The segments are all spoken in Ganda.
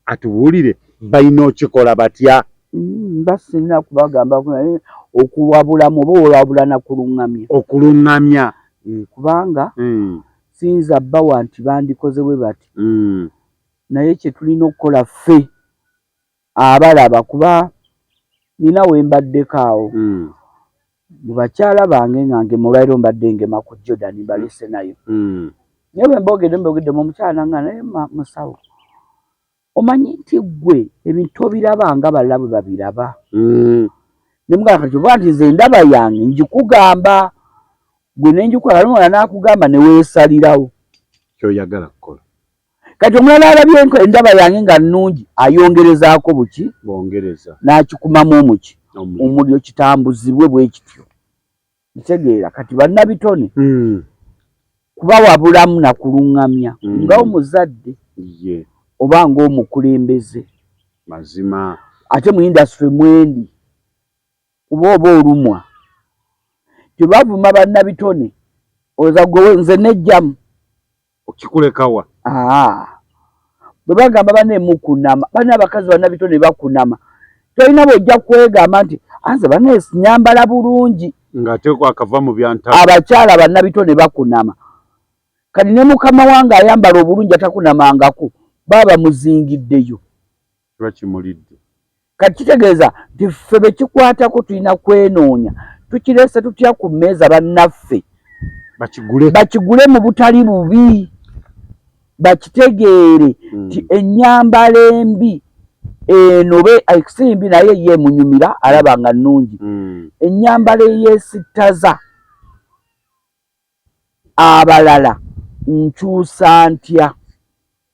atubuulire balina okikola batya. Mba sirina kubagambako, naye okuwabulamu oba olwabula na kulungamya. Okulungamya. Kubanga siyinza bbawa nti bandikoze bwe bati, naye kye tulina okukola ffe abalaba, kuba nina we mbaddeko awo mu bakyala bange nga ngema, olwaliro mbadde ngema ku Jordan, mbalese nayo, naye bwe mbogeddemu omukyala nga naye musawo, omanyi nti ggwe ebintu obiraba nga balala bwe babiraba. Ne mugamba kati oba nti nze endaba yange ngikugamba, gwe ne ngikuwa, omulala n'akugamba ne weesalirawo kyoyagala kukola. Kati omulala alabye endaba yange nga nnungi, ayongerezaako buki? Bongereza. N'akikumamu omuki, omuliro kitambuzibwe bwe kityo. Ntegeera kati bannabitone kubawabulamu na kulungamya nga omuzadde oba ng'omukulembeze. Mazima. Ate mu industry mwendi, kuba oba olumwa tebavuma bannabitone, oza gwe nze nejjamu. Okikulekawa? Bwe bagamba banne mukunama, banne abakazi bannabitone bakunama, tolina bw'ojja kwegamba nti anze banne nyambala bulungi ng'ate akava mu byanta. Abakyala bannabitone bakunama, kati ne mukama wange ayambala obulungi atakunamangako baba muzingiddeyo, kiba kimulidde. Kati kitegeeza nti ffe be kikwatako tulina kwenoonya, tukireese tutya ku mmeeza bannaffe bakigule, bakigule mu butali bubi, bakitegeere nti ennyambala embi eno be si mbi, naye ye emunyumira, alaba nga nnungi. Ennyambala eyeesittaza abalala nkyusa ntya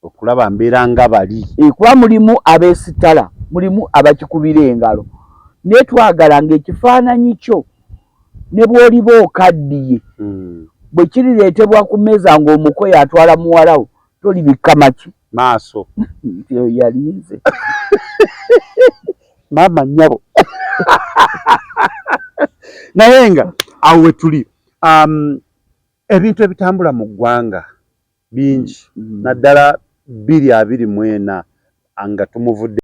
okulaba mbeera nga bali? Kuba mulimu abeesittala, mulimu abakikubira engalo, naye twagala ng'ekifaananyi kyo ne bw'oliba okaddiye, bwe kirireetebwa ku mmeeza ng'omukoye atwala muwala wo, tolibikka maki maaso. Nti oyo yalinze maama nnyabo. Naye nga awo we tuli, ebintu ebitambula mu ggwanga bingi, naddala 2024 nga tumuvudde.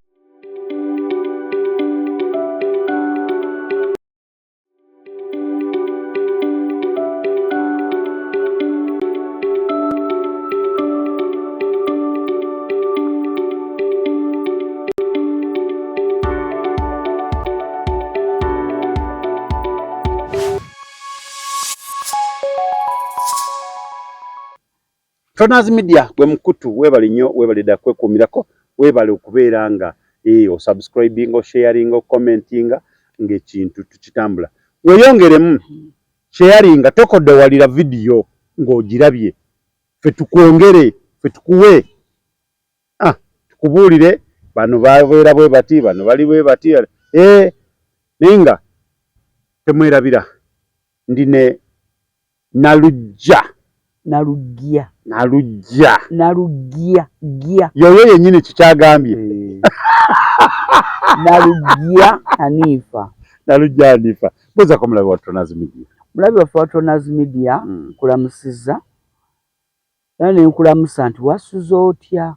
Tonaz Media gwe mukutu, weebale nnyo, weebale dda kwekuumirako, weebale okubeera nga osubscribinga, osharinga, ocommentinga ng'ekintu tukitambula. Weeyongeremu sharinga, tokodowalira vidiyo ng'ogirabye, ffe tukwongere, ffe tukuwe, tukubuulire bano babeera bwe bati, bano bali bwe bati, naye nga temwerabira ndi ne Nalujja. Nalugya. Nalujja. Nalugya gya. Yoyo yennyini kikyagambye. Nalugya Hanifa. Nalujja Hanifa, buuzako omulabi wa Tonaz Media. Mulabi waffe wa Tonaz Media, nkulamusizza era ne nkulamusa nti wasuze otya?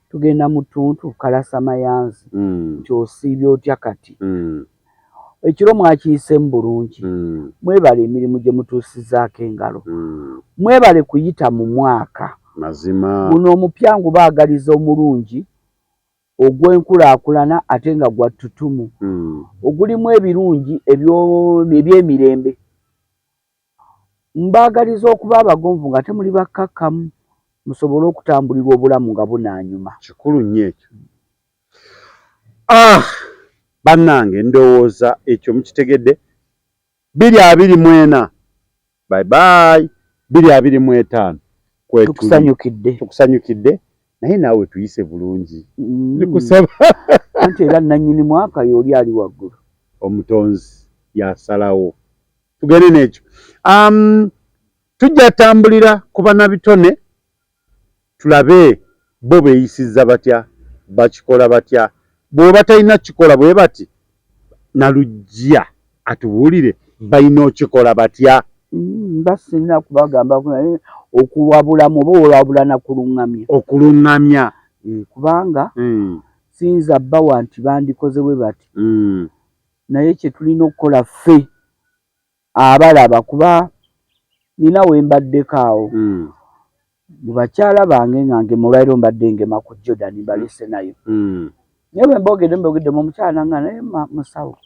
Tugenda mu ttuntu kalasa mayanzi, nti osiibye otya kati? Ekiro mwakiyiseemu bulungi? Mwebale emirimu gye mutuusizaako engalo. Mwebale kuyita mu mwaka Mazima. guno omupya, ngubaagaliza omulungi ogw'enkulaakulana ate nga gwa ttutumu, ogulimu ebirungi eby'emirembe. Mbaagaliza okuba abagonvu nga temuli bakkakkamu, musobole okutambulirwa obulamu nga bunaanyuma. Kikulu nnyo ekyo. Bannange, ndowooza ekyo mukitegedde. 2024 bye bye, 2025 kwetuli. Tukusanyukidde. Tukusanyukidde, naye naawe tuyise bulungi. Tukusaba. Anti era nannyini mwaka y'oli ali waggulu. Omutonzi yasalawo, tugende n'ekyo. Tujja tambulira ku bannabitone, tulabe bo beeyisizza batya, bakikola batya. Bw'oba talina kikola bwe bati, Nalujja atubuulire balina okikola batya. Mba sirina kubagambako, naye okuwabulamu oba olwabula na kulungamya. Okulungamya. Kubanga siyinza bbawa nti bandikoze bwe bati, naye kye tulina okukola ffe abalaba, kuba nina we mbaddeko awo mu bakyala bange nga ngema, olwaliro mbadde ngema ku Jordan, mbalese nayo. Naye bwe mbogeddemu omukyala nga naye musawo,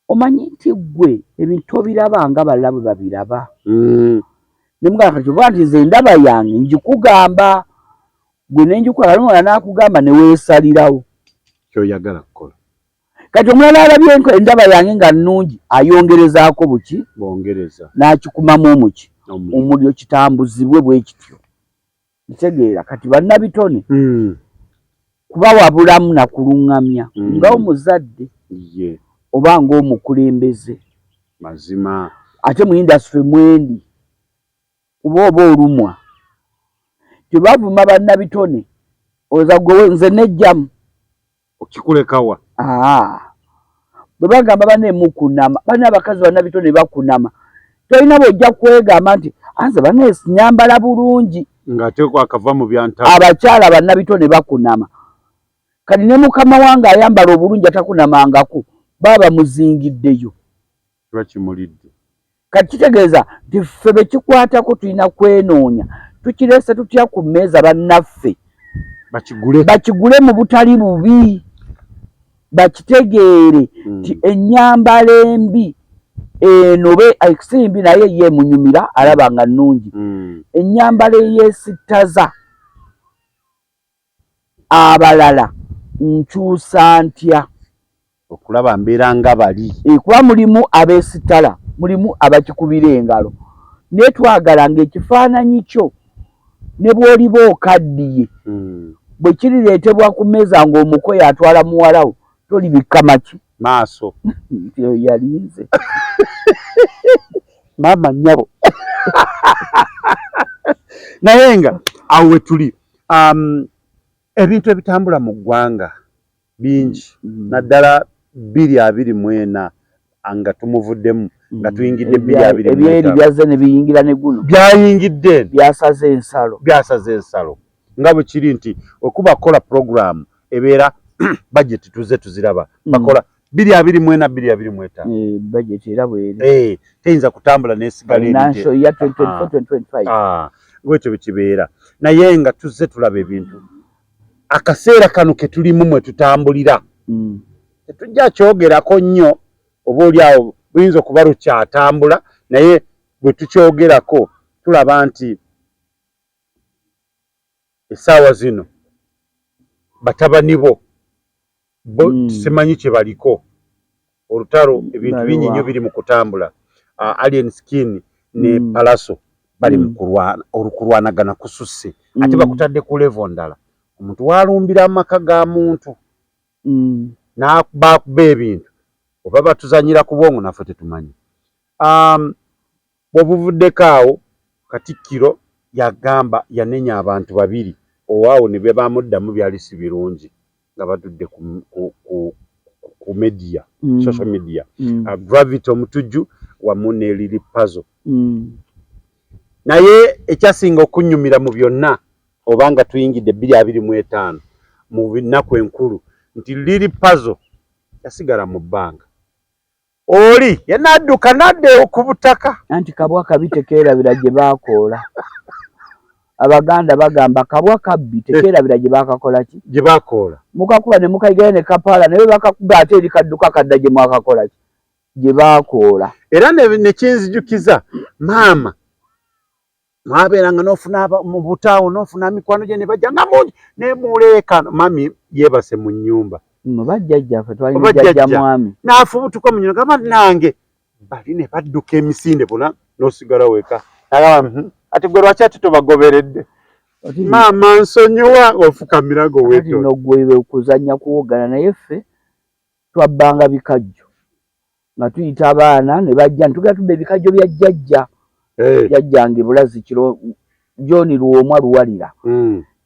omanyi nti ggwe ebintu obiraba nga balala bwe babiraba. Ne mugamba kati oba nti nze endaba yange ngikugamba, gwe ne ngikuwa, omulala n'akugamba ne weesalirawo kyoyagala kukola. Kati omulala alabye endaba yange nga nnungi, ayongerezaako buki? Bongereza. N'akikumamu omuki, omuliro, kitambuzibwe bwe kityo. Ntegeera kati bannabitone kubawabulamu na kuluŋŋamya nga omuzadde oba ng'omukulembeze. Mazima. Ate mu industry mwendi, kuba oba olumwa tebavuma bannabitone, oza gwe nze nejjamu. Okikulekawa? Bwe bagamba banne mukunama, banne abakazi bannabitone bakunama, tolina bw'ojja kwegamba nti anze banne nyambala bulungi ng'ate akava mu byanta. Abakyala bannabitone bakunama. Kati ne mukama wange ayambala obulungi atakunamangako, baba bamuzingiddeyo. Kiba kimulidde. Kati kitegeeza nti ffe be kikwatako tulina kwenoonya, tukireese tutya ku mmeeza bannaffe bakigule, bakigule mu butali bubi, bakitegeere nti ennyambala embi eno be si mbi, naye ye emunyumira, alaba nga nnungi. Ennyambala eyeesittaza abalala nkyusa ntya okulaba mbeera nga bali? Kuba mulimu abeesittala, mulimu abakikubira engalo, naye twagala ng'ekifaananyi kyo ne bw'oliba okaddiye, bwe kirireetebwa ku mmeeza ng'omukoye atwala muwala wo, tolibikka maki. Maaso. Eyo yalinze. Maama nnyabo, naye nga awo we tuli, ebintu ebitambula mu ggwanga bingi, naddala 2024 nga tumuvuddemu, nga tuyingidde 2025. Ebyeri byazze ne biyingira ne guno. Byayingidde. Byasaze ensalo. Byasaze ensalo, nga bwe kiri nti okuba kukola puroguramu ebeera budget, tuze tuziraba, bakola 2024, 2025. Budget era bweri. Teyinza kutambula n'esigala. Financial year 2024 2025. Ah, bwetyo bwe kibeera, naye nga tuzze tulaba ebintu akaseera kano ke tulimu mwe tutambulira. Tetujja kyogerako nnyo, oba oli awo buyinza okuba lukyatambula, naye bwe tukyogerako tulaba nti essaawa zino batabani bo bo simanyi kye baliko, olutalo, ebintu bingi nnyo biri mu kutambula. Alien Skin ne Palaso bali mu kulwana, olukulwanagana kususse, ate bakutadde ku level ndala. Omuntu walumbira amaka ga muntu n'akuba ebintu, oba batuzanyira ku bwongo naffe tetumanyi. Bw'obuvuddeko awo, Katikkiro yagamba, yanenya abantu babiri owaawo ne bye bamuddamu byali si birungi, nga batudde ku media, social media, Gravity Omutujju wamu ne Lili Pazo. Naye ekyasinga okunnyumira mu byonna, oba nga tuyingidde 2025 mu nnaku enkulu, nti Lili Pazo yasigala mu bbanga, oli yanadduka nadda ku butaka. Anti kabwa kabi tekeerabira gye baakoola. Abaganda bagamba kabwa kabbi tekeerabira gye baakakola ki? Gye baakoola. Mukakuba ne mukayigayo ne kapaala, naye bakakuba ate eri kadduka kadda gye mwakakola ki? Gye baakoola. Era ne kinzijukiza maama mwabeeranga n'ofuna mu butaawo, n'ofuna mikwano gye ne bajja nga mungi ne muleekaano, mami yeebase mu nnyumba. Oba jjajjaffe twalina jjajja mwami. N'afubutuka mu nnyumba gamba nange bali ne badduka emisinde bona n'osigala weka. Agamba ati gwe lwaki ate tobagoberedde? Maama nsonyiwa, ofukamira go weeto. No gwe kuzannya kuwogana, naye ffe twabbanga bikajjo nga tuyita abaana ne bajja ne tugenda tubba ebikajjo bya jjajja. Jjajjange Bulazi kiro John Lwomwa Luwalira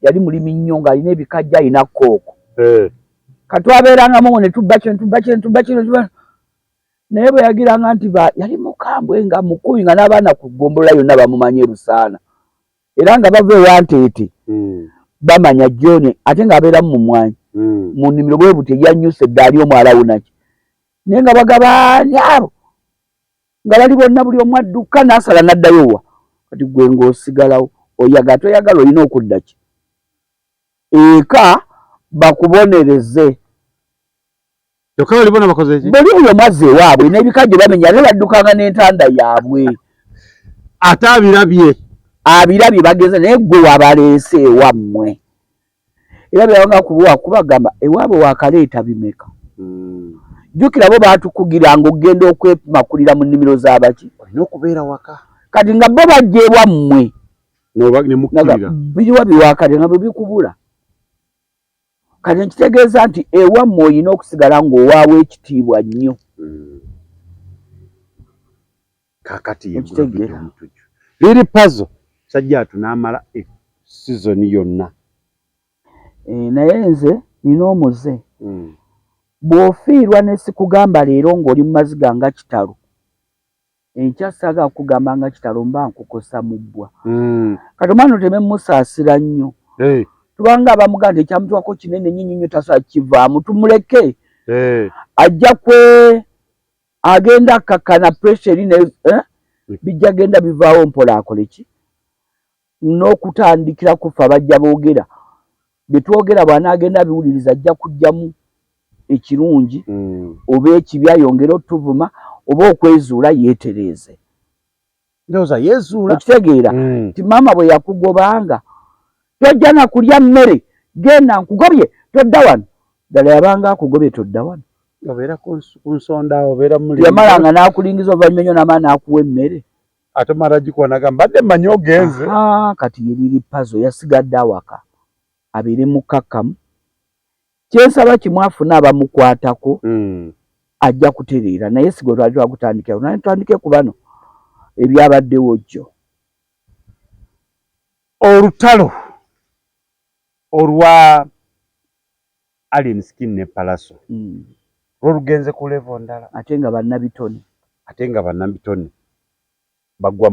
yali mulimi nnyo, ng'alina ebikajjo, alina kooko. Katwabeerangamu ne tubba kino, tubba kino, tubba kino, naye bwe yagiranga nti yali mukambwe nga mukubi, nga n'abaana ku ggombolola yonna bamumanyi e Lusaana, era nga bava ewa Nteete. Bamanya John ate ng'abeeramu mu mmwanyi mu nnimiro bwe buti eyanyuse edda ali omu alawunaki, naye nga bagabaani abo nga bali bonna buli omu adduka n'asala n'addayo wa. Kati gwe ng'osigalawo oyagala toyagala olina okudda ki eka bakubonereze. Kyokka bali bona bakoze ki? Buli oyo mazzi ewaabwe n'ebikajjo bamenya ate baddukanga n'entanda yaabwe. Ate abirabye. Abirabye bagenze naye gwe wabaleese ewammwe. Era byabanga kubuwa kubagamba ewaabwe wakaleeta bimeka. Jjukira bo baatukugiranga okugenda okwemakulira mu nnimiro z'abaki. Olina okubeera waka. Kati nga bo bajja ewammwe. Ne mukkirira. Biriwa biwakale nga bwe bikubula. Kati nkitegeeza nti ewammwe olina okusigala ng'owaawo ekitiibwa nnyo. Kaakati ye Gravity Omutujju. Lil Pazo sajja atu n'amala sizoni yonna. Naye nze nina omuze. Bw'ofiirwa ne sikugamba leero ng'oli mu maziga nga kitalo, enkya saagala kukugamba nga kitalo mba nkukosa mu bbwa. Kati omwana oteme mmusaasira nnyo. Tubanga abamugamba nti ekyamutuwako kinene nnyo nnyo tasobola kukivaamu, tumuleke. Ajja kwe agenda akkakkana pressure eri ne bijja genda bivaawo mpola akole ki? N'okutandikira ku ffe abajja boogera. Bye twogera bw'anaagenda abiwuliriza ajja kuggyamu ekirungi oba ekibi ayongere otuvuma oba okwezuula yeetereeze. Ndowooza yeezuula. Okitegeera nti maama bwe yakugobanga tojja na kulya mmere genda nkugobye todda wano. Ddala yabanga akugobye todda wano. Obeera ku nsonda obeera muli. Yamalanga n'akulingiza oluvannyuma ennyo n'amala n'akuwa emmere. Ate mala gikuwa n'agamba mbadde mmanyi ogenze. Kati ye Lil Pazo yasigadde awaka abeere mukkakkamu. Kyensaba kimu afune abamukwatako ajja kutereera naye si gwe twali twagutandikira naye tutandike ku bano ebyabaddewo jjo. Olutalo olwa Alien Skin ne Pallaso lwo lugenze ku level ndala. Ate nga bannabitone. Ate nga bannabitone bagwa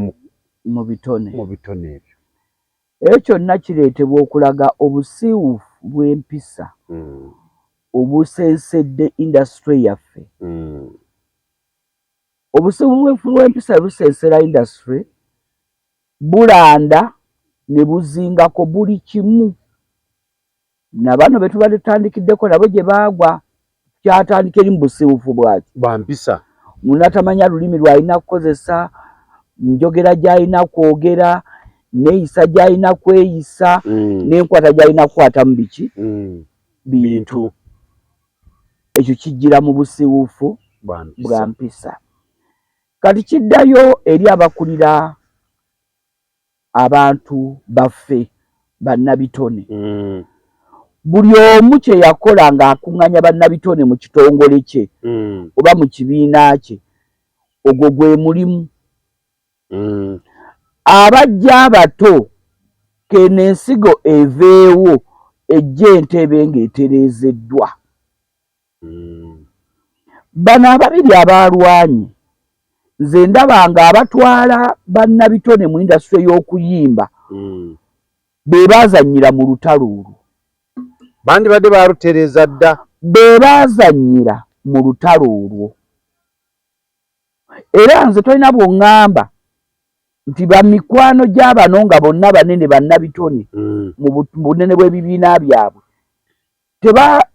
mu bitone. Mu bitone ebyo. Ekyo kyonna kireetebwa okulaga obusiiwuufu bw'empisa obusensedde industry yaffe. Obusiiwuufu bw'empisa busensera industry bulanda ne buzingako buli kimu. Na bano be tubadde tutandikiddeko nabo gye baagwa kyatandika eri mu busiiwuufu bwaki? Bwa mpisa. Munatamanya lulimi lw'alina kukozesa, njogera gy'alina kwogera, neeyisa gy'alina kweyisa, n'enkwata gy'alina kukwatamu biki? Bintu. Ekyo kijjira mu busiiwuufu bwa mpisa. Kati kiddayo eri abakulira abantu baffe bannabitone. Buli omu kye yakola ng'akuŋŋaanya bannabitone mu kitongole kye oba mu kibiina kye, ogwo gwe mulimu. Abajja abato keno ensigo eveewo ejje entebe ng'etereezeddwa. Bano ababiri abaalwanye nze ndaba nga abatwala bannabitone mu industry y'okuyimba be baazannyira mu lutalo olwo. Bandibadde baalutereeza dda. Be baazannyira mu lutalo olwo. Era nze tolina bw'oŋŋamba nti bamikwano gya bano nga bonna banene bannabitone mu bunene bw'ebibiina byabwe teba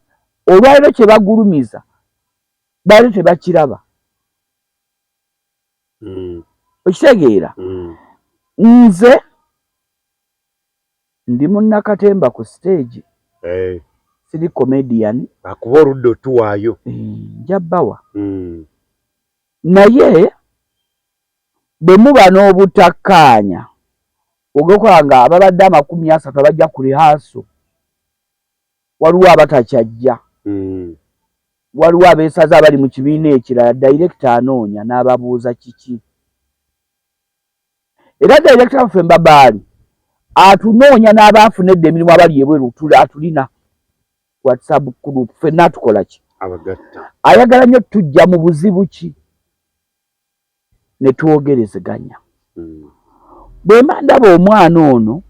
olwaleero kye bagulumiza baali tebakiraba. Okitegeera? Nze ndi munnakatemba ku stage. Siri comedian. Akuba oludda otuwaayo. Nja bbawa. Naye bwe muba n'obutakkaanya ogwokuba nga ababadde 30 abajja ku rehearsal waliwo abatakyajja. Waliwo abeesaze abali mu kibiina ekirala, director anoonya n'ababuuza kiki. Era director waffe Mbabaali atunoonya n'abaafuna edda emirimu abali ebweru atulina WhatsApp group ffenna atukola ki? Abagatta. Ayagala nnyo tujja mu buzibu ki ne twogerezeganya. Bwe mba ndaba omwana ono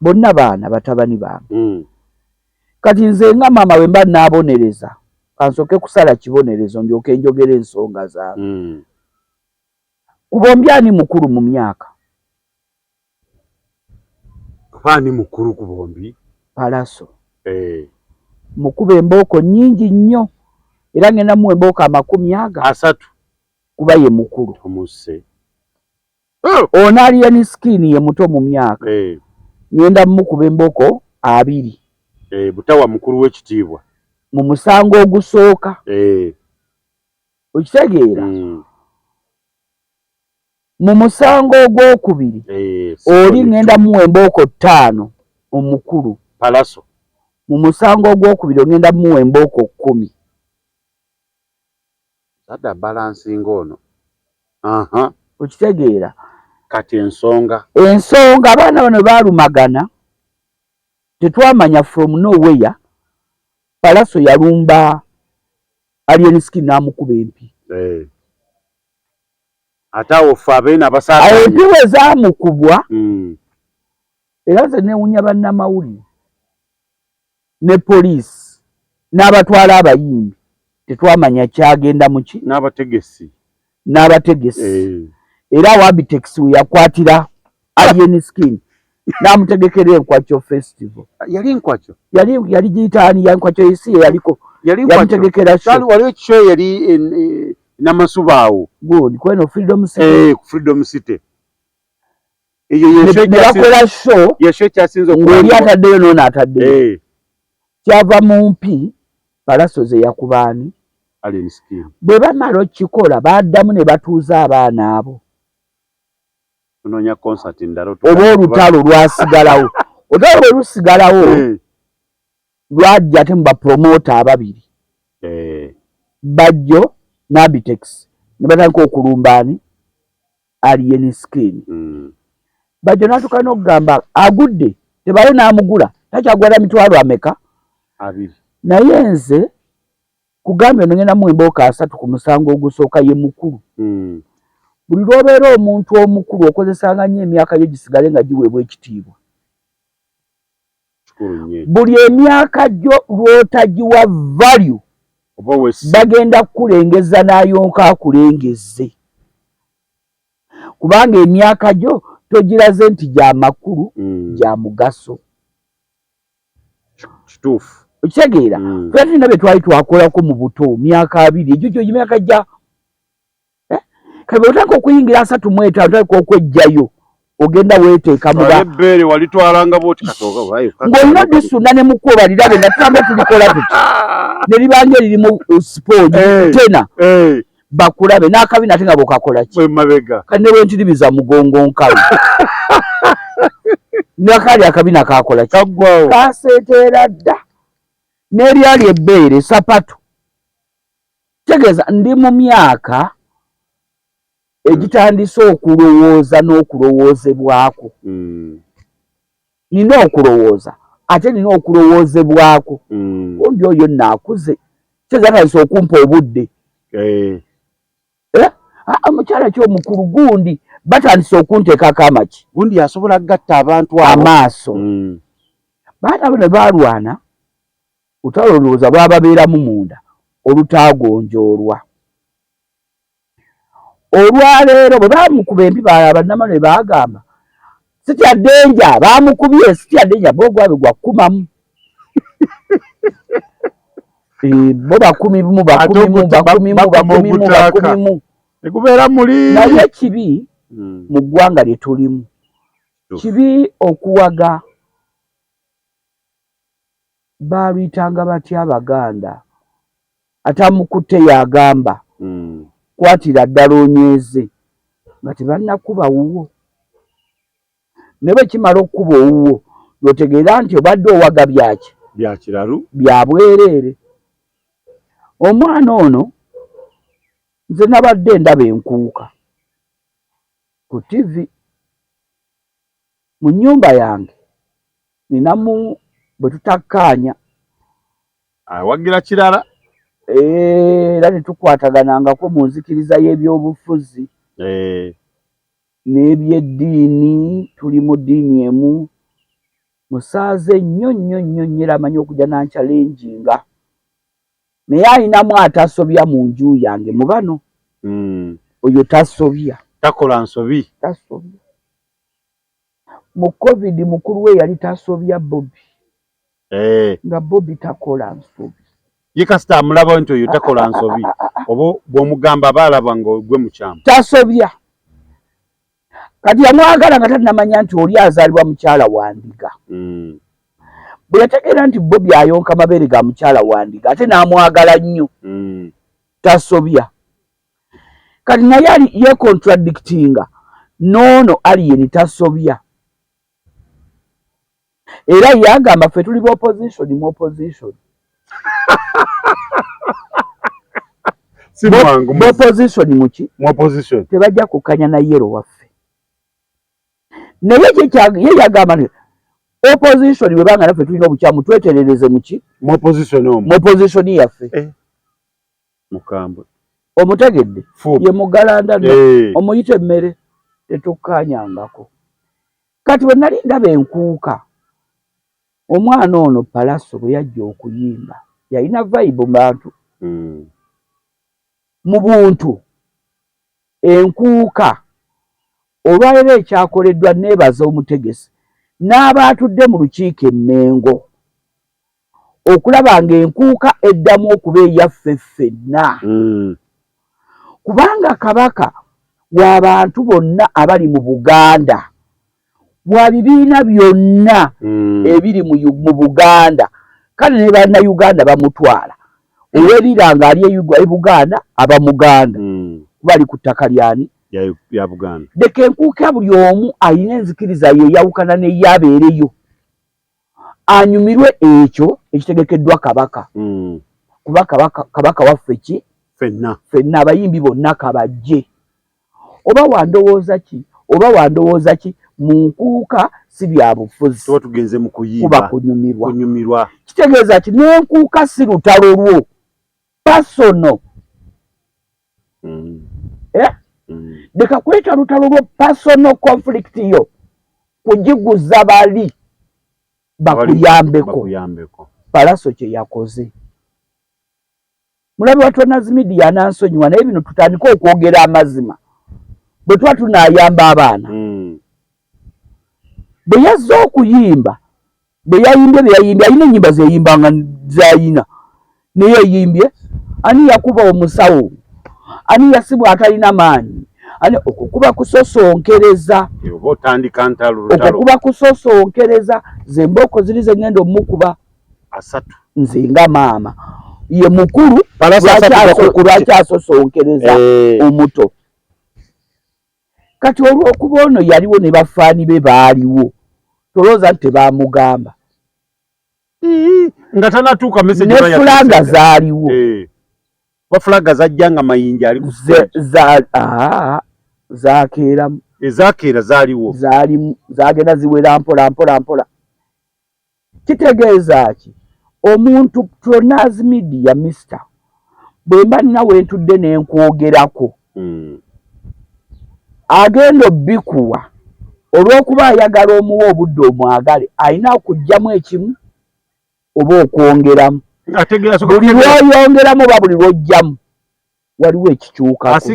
Bonna baana batabani bange. Kati nze nga maama bwe mba naabonereza, kansooke kusala kibonerezo ndyoke njogera ensonga zange. Ku bombi ani mukulu mu myaka? Ani mukulu ku bombi? Pallaso. Mukuba embooko nnyingi nnyo, era ngenda muwa embooko 30 kuba ye mukulu. Omusse. Ono Alien Skin ye muto mu myaka. Ngenda mukuba embooko 20. Butawa mukulu w'ekitiibwa. Mu musango ogusooka. Okitegeera? Mu musango ogwokubiri oli ngenda muwa embooko 5 omukulu. Pallaso. Mu musango ogwokubiri ngenda muwa embooko 10. Sadda balansinga ono. Okitegeera? Kati ensonga. Ensonga abaana bano baalumagana, tetwamanya from nowhere, Pallaso yalumba Alien Skin n'amukuba empi. Ate awo ffe abeene abasaakaanya. Awo empi bwe zaamukubwa, era nze neewuunya bannamawulire ne poliisi n'abatwala abayimbi, tetwamanya kyagenda mu ki? N'abategesi. N'abategesi. Era awo Abitex we yakwatira Alien Skin n'amutegekera Enkwakyo Festival. Yali Enkwakyo? Yali giyita ani? Enkwakyo esi ye yaliko. Yamutegekera show. Waliwo show yali Namasuba awo. Good. Kweno Freedom City. Freedom City. Ne bakola show. Ye show ekyasinze ng'oli ataddeyo n'ono ataddeyo. Kyava mu mpi Pallaso ze yakuba ani? Alien Skin. Bwe bamala okukikola baddamu ne batuuza abaana abo. Tunoonya concert ndala. Oba olutalo lwasigalawo. Olutalo bwe lusigalawo lwajja ate mu bapromota ababiri. Bajjo n'Abitex ne batandika okulumba ani? Alien Skin. Bajjo n'atuuka n'okugamba agudde tebayo n'amugula takyagula mitwalo ameka? 2. Naye nze kugambye ono ngenda muwa embooko 3 ku musango ogusooka ye mukulu. Buli lw'obeera omuntu omukulu okozesanga nnyo emyaka gyo gisigale nga giweebwa ekitiibwa. Buli emyaka gyo lw'otagiwa value bagenda kukulengeza n'ayonka akulengeze. Kubanga emyaka gyo togiraze nti gya makulu, gya mugaso. Kituufu. Okitegeera? Ffe tulina bye twali twakolako mu buto myaka 20, egyo gyo emyaka gya kati bw'otandika okuyingira 35 otandika okwejjayo ogenda weeteeka mu ebbeere walitwalanga bw'oti katooka ng'olina odisunda ne mukuba lirabe nga tutambula tulikola tuti ne libanga eririmu sipoongi tena bakulabe n'akabina ate nga bw'okakola ki mabega kati ne bwentiribiza mugongo nkalu n'akaali akabina kakola ki kaggwawo kaseeteera dda n'eryali ebbeere sapatu. Tegeeza ndi mu myaka egitandise okulowooza n'okulowoozebwako. Nina okulowooza ate nina okulowoozebwako. Gundi oyo nno akuze kitegeeza atandise okumpa obudde. Omukyala ki omukulu gundi batandise okunteekako amaki. Gundi asobola kugatta abantu abo amaaso. Baana abo ne baalwana olutalo olowooza bwababeeramu munda olutaagonjoolwa. Olwaleero bwe baamukuba empi bannamawulire ne baagamba sitya ddenja baamukubye sitya ddenja bo ogwabwe gwa kkumamu. Bo bakumimu bakumimu bakumimu bakumimu bakumimu. Negubeera muli. Naye kibi mu ggwanga lye tulimu. Kibi okuwaga baaluyitanga batya Abaganda atamukutte y'agamba kwatira ddala onyweze nga tebannakuba wuwo. Ne bwe kimala okukuba owuwo lw'otegeera nti obadde owaga byaki? Bya kiralu. Bya bwereere. Omwana ono nze nabadde ndaba enkuuka ku TV mu nnyumba yange ninamu bwe tutakkaanya. Awagira kirala. Era ne tukwataganangako mu nzikiriza y'ebyobufuzi. N'ebyeddiini tuli mu ddiini emu. Musaaze nnyo nnyo nnyo nnyo, era amanyi okujja nanchallenginga, naye alinamu atasobya mu nju yange mu bano. Oyo tasobya. Takola nsobi. Tasobya. Mu COVID mukulu we yali tasobya Bobi. Nga Bobi takola nsobi. Ye kasita amulaba nti oyo takola nsobi, oba bw'omugamba aba alaba nga gwe mukyamu. Tasobya. Kati yamwagala nga talinamanya nti oli azaalibwa mukyala wa Ndiga. Bwe yategeera nti Bobi ayonka mabeere ga mukyala wa Ndiga, ate n'amwagala nnyo. Tasobya. Kati naye ali yecontradictinga n'ono Alien tasobya. Era yagamba ffe tuli ba opposition mu opposition. Si mwangu. Ba opposition muki? Mu opposition. Tebajja kukkanya na yero waffe. Naye ye yagamba nti opposition bwe banga naffe tulina obukyamu, tweterereze muki? Mu opposition omwo. Mu opposition yaffe. Mukambwe. Omutegedde? Fu. Ye mugalanda nno. Omuyita emmere tetukkanyangako. Kati bwe nali ndaba enkuuka, omwana ono Pallaso bwe yajja okuyimba yalina vibe mu bantu. Mu buntu enkuuka olwaleero ekyakoleddwa, neebaza omutegesi n'abaatudde mu lukiiko e Mmengo okulaba ng'enkuuka eddamu okuba eyaffe ffenna. Kubanga Kabaka w'abantu bonna abali mu Buganda, wa bibiina byonna ebiri mu Buganda, kale ne Bannayuganda bamutwala. Owerira ng'ali e Buganda aba Muganda. Kuba ali ku ttaka lyani? Ya Buganda. Leka enkuuka buli omu alina enzikiriza ye eyawukana n'ey'abeereyo, anyumirwe ekyo ekitegekeddwa Kabaka. Kuba Kabaka waffe ki? Ffenna. Ffenna abayimbi bonna kabajje. Oba wandowooza ki? Oba wandowooza ki? Mu nkuuka si bya bufuzi. Tuba tugenze mu kuyimba. Kuba kunyumirwa. Kunyumirwa. Kitegeeza ki? N'enkuuka si lutalo lwo. Personal. Leka kweta lutalo lwo personal conflict yo kugiguza bali bakuyambeko. Bakuyambeko. Pallaso kye yakoze. Mulabi wa Tonaz Media anansonyiwa, naye bino tutandike okwogera amazima bwe tuba tunaayamba abaana. Bwe yazze okuyimba, bwe yayimbye bye yayimbye, alina ennyimba zeyimbanga zayina, naye yayimbye ani yakuba omusawo, ani yasibwa atalina maanyi, ani, okwo kuba kusosonkereza. Oba otandika ntalo. Okwo kuba kusosonkereza. Ze mbooko ziri ze ŋŋenda omukuba 3. Nze nga maama ye mukulu, Pallaso 3 bakukutte. lwaki asosonkereza omuto? Kati olw'okuba ono yaliwo ne bafaani be baaliwo, tolowooza nti tebamugamba. Nga tanatuuka message Ne eba yatuuse flag dda. zaaliwo. Ba flag zajja nga Mayinja ali ku stage. Zakeeramu. Ezakeera zaaliwo. Zaalimu, zagenda ziwera mpola mpola mpola. Kitegeeza ki? Omuntu Tonaz Media, mister, bwe mba nina we ntudde ne nkwogerako, agenda obbikuwa olw'okuba ayagala omuwa obudde omwagale, alina okuggyamu ekimu oba okwongeramu. Ategeera, asooka Buli kutegeera. lw'oyongeramu oba buli lw'oggyamu waliwo ekikyukako.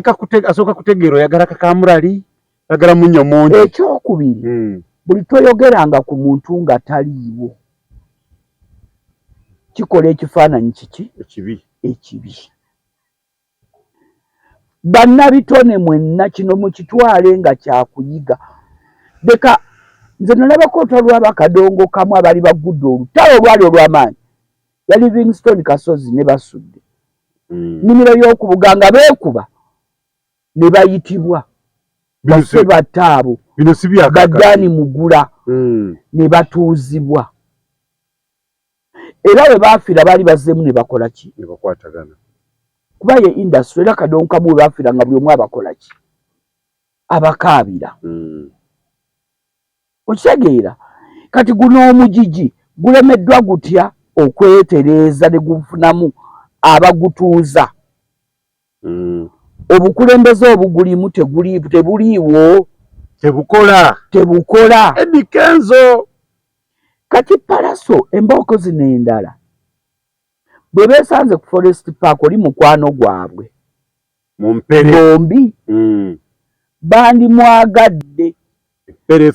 Asooka kutegeera oyagala kakamulali, oyagala munnyo mungi. Ekyokubiri, buli toyogeranga ku muntu nga taliiwo, kikola ekifaananyi kiki? Ekibi. Ekibi. Bannabitone mwenna kino mukitwale nga kyakuyiga. Leka nze nalabako olutalo lw'abakadongo kamu abaali bagudde, olutalo olwali olw'amaanyi ya Livingstone Kasozi ne Basudde. Nnimiro y'okubuga nga beekuba ne bayitibwa basse battaabo. Bino si bya kakati. Baddaani Mugula ne batuuzibwa. Era bwe baafiira baali bazzeemu ne bakola ki? Ne bakwatagana. Kuba ye industry era kadongo kamu bwe baafiira nga buli omu abakola ki? Abakaabira. Okitegeera? Kati guno omugigi gulemeddwa gutya okwetereeza ne gufunamu abagutuuza? Obukulembeze obugulimu tebuliiwo. Tebukola. Tebukola. Eddy Kenzo. Kati Pallaso embooko zino endala bwe beesanze ku Forest Park, oli mukwano gwabwe bombi bandimwagadde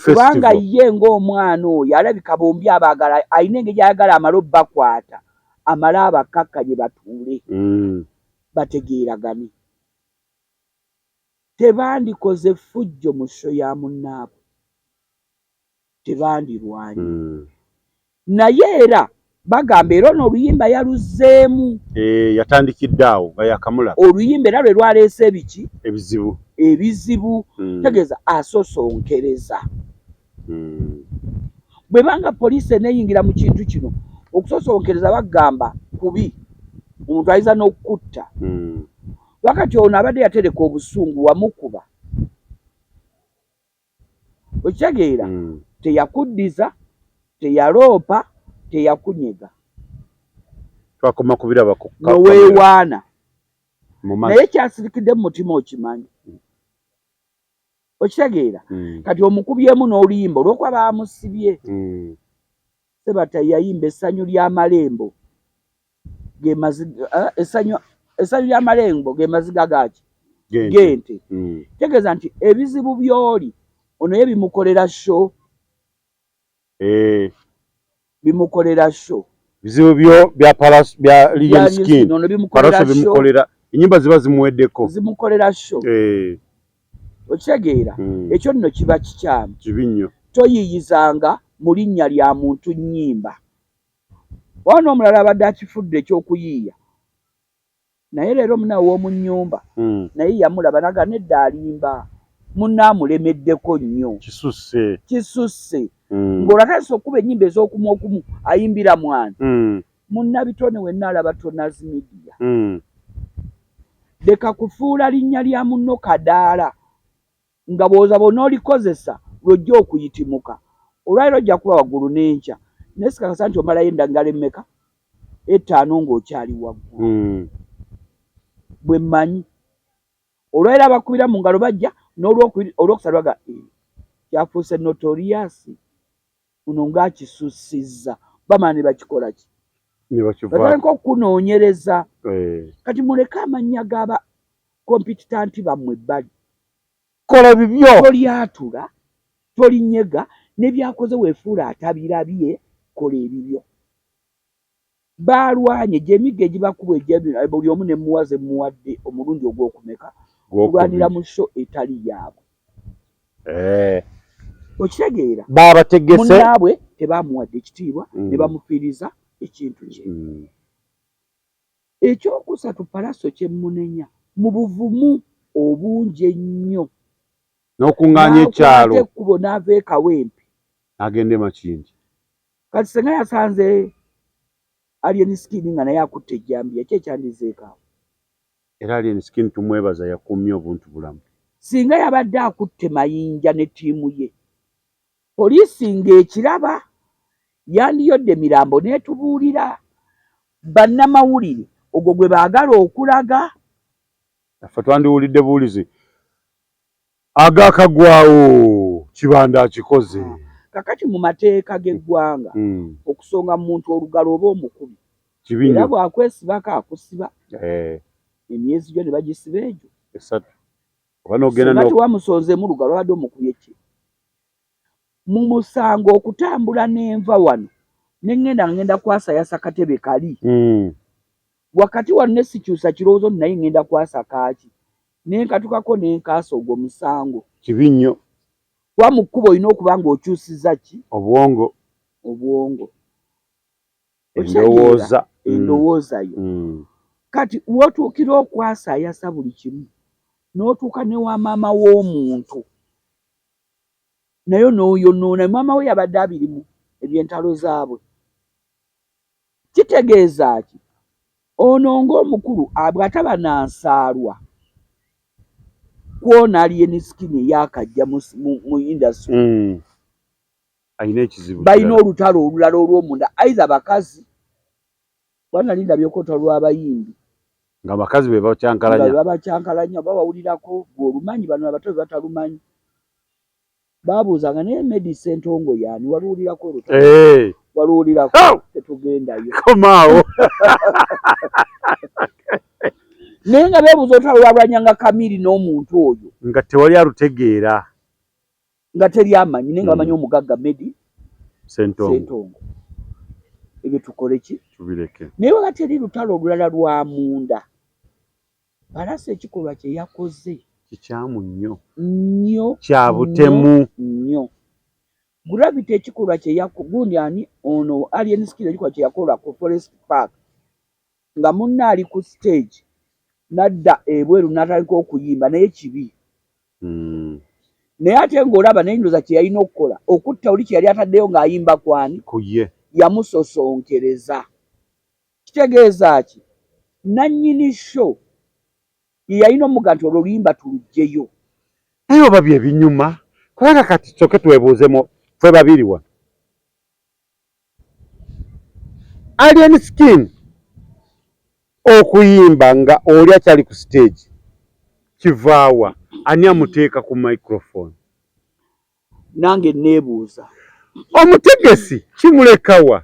kubanga ye ng'omwana oyo alabika bombi abaagala, alina engeri ayagala amale obbakwata, amale abakkakkanye batuule bategeeragane. Tebandikoze ffujjo mu show ya munnaabwe, tebandirwanye. Naye era bagamba era ono oluyimba yaluzzeemu. Yatandikidde awo nga yakamulaba. Oluyimba era lwe lwaleese ebiki? Ebizibu. Ebizibu. Tegeeza asosonkereza. Bwe banga poliisi eneeyingira mu kintu kino, okusosonkereza bagamba kubi, omuntu ayinza n'okukutta. Wakati ono abadde yatereka obusungu wamukuba. Okitegeera? Teyakuddiza, teyaloopa, teyakunyega. Twakoma kubiraba ku noweewaana. Naye kyasirikidde mu mutima okimanyi. Okitegeera? Kati omukubyemu n'oluyimba olw'okuba baamusibye. Sebata yayimba essanyu ly'amalembo ge maziga, essanyu ly'amalembo ge maziga gaaki? Gente. Tegeeza nti ebizibu by'oli ono ye bimukolera show. Bimukolera show. Bizibu byo bya Pallaso, bya Alien Skin. Pallaso bimukolera. Ennyimba ziba zimuweddeko. Zimukolera show. Okitegeera? Ekyo nno kiba kikyamu. Kibi nnyo. Toyiiyizanga mu linnya lya muntu nnyimba. Wano omulala abadde akifudde ekyokuyiiya. Naye leero munna w'omu nnyumba naye yamulaba naga nedda alimba. Munna amulemeddeko nnyo. Kisusse. Kisusse. Ng'olwatandise okuba ennyimba ez'okumu okumu ayimbira mwana. Munnabitone wenna alaba Tonas Media. Leka kufuula linnya lya munno kadaala nga bw'oza bw'onoolikozesa lw'ojja okuyitimuka. Olwaleero ojja kuba waggulu n'enkya. Naye sikakasa nti omalayo endagala emmeka? 5 ng'okyali waggulu. Bwe mmanyi. Olwaleero abakubira mu ngalo bajja n'olwokusatu baga kyafuuse notorious ono ng'akisussizza bamala ne bakikola ki? Batandika okunoonyereza. Kati muleke amannya g'aba kompititanti bammwe ebbali. Kola bibyo. Tolyatula, tolinyega, ne by'akoze weefuula atabirabye, kola ebibyo. Baalwanye gy'emiggo egibakubwa buli omu ne muwa ze muwadde omulundi ogw'okumeka kulwanira mu show etali yaabwe. Okitegeera? Baabategese. Munnaabwe tebaamuwadde ekitiibwa ne bamufiiriza ekintu kye. Ekyokusatu Pallaso kye mmunenya mu buvumu obungi ennyo. N'okuŋŋaanya ekyalo. N'akwata ekkubo n'ava e Kawempe. N'agenda e Makindye. Kati senga yasanze Alien Skin nga naye akutte ejjambiya, ki ekyandizeeko awo? Era Alien Skin tumwebaza yakuumye obuntu bulamu. Singa yabadde akutte mayinja ne ttiimu ye, poliisi ng'ekiraba yandiyodde mirambo n'etubuulira bannamawulire ogwo gwe baagala okulaga. Ffe twandiwulidde buwulizi agakagwawo Kibanda akikoze. Kakati mu mateeka g'eggwanga okusonga mu muntu olugalo oba omukubi era bw'akwesibako akusiba emyezi gyo ne bagisiba egyo esatu. Oba n'ogenda singa tewamusonzeemu lugalo abadde omukubye ki? Mu musango okutambula n'enva wano ne ŋŋenda ngenda kwasayasa katebe kali. Wakati wano ne sikyusa kirowoozo naye ŋŋenda kwasa kaaki. Ne nkatukako ne nkaasa ogwo musango. Kibi nnyo. Kuba mu kkubo olina okuba ng'okyusiza ki? Obwongo. Obwongo. Endowooza. Endowooza yo. Kati w'otuukira okwasayasa buli kimu n'otuuka ne wa maama w'omuntu naye n'oyonoona maama we yabadde abirimu eby'entalo zaabwe. Kitegeeza ki? Ono ng'omukulu bw'ataba nansaalwa kwona Alien Skin eyakajja mu industry. Alina ekizibu. Balina olutalo olulala olw'omunda either bakazi kuba nali ndabyeko olutalo lw'abayimbi. Nga bakazi be bakyankalanya. Nga babakyankalanya oba bawulirako gw'olumanyi bano abato be batalumanyi. Baabuuzanga naye Medi Ssentongo y'ani waluwulirako olutalo? Waluwulirako? Tetugendayo. Komaawo. Naye nga beebuuza olutalo lwalwanyanga Kamiri n'omuntu oyo. Nga tewali alutegeera. Nga teri amanyi, naye nga bamanyi omugagga Medi Sentongo. Ebyo tukole ki? Tubireke. Naye waba teri lutalo olulala lwa munda. Pallaso ekikolwa kye yakoze kikyamu nnyo. Nnyo. Kya butemu. Nnyo. Gravity ekikolwa kye gundi ani ono Alien Skin ekikolwa kye yakola ku Forest Park nga munne ali ku stage n'adda ebweru n'atandika okuyimba, naye kibi. Naye ate ng'olaba naye ndowooza kye yalina okukola okutta oli kye yali ataddeyo ng'ayimba kwani? Ku ye. Yamusosonkereza. Kitegeeza ki? Nannyini show ye yalina omuga nti olwo oluyimba tuluggyeyo. Naye oba bye binyuma, kubanga kati tusooke twebuuzemu ffe babiri wano. Alien Skin okuyimba nga oli akyali ku stage kivaawa? Ani amuteeka ku microphone? Nange neebuuza. Omutegesi kimulekawa?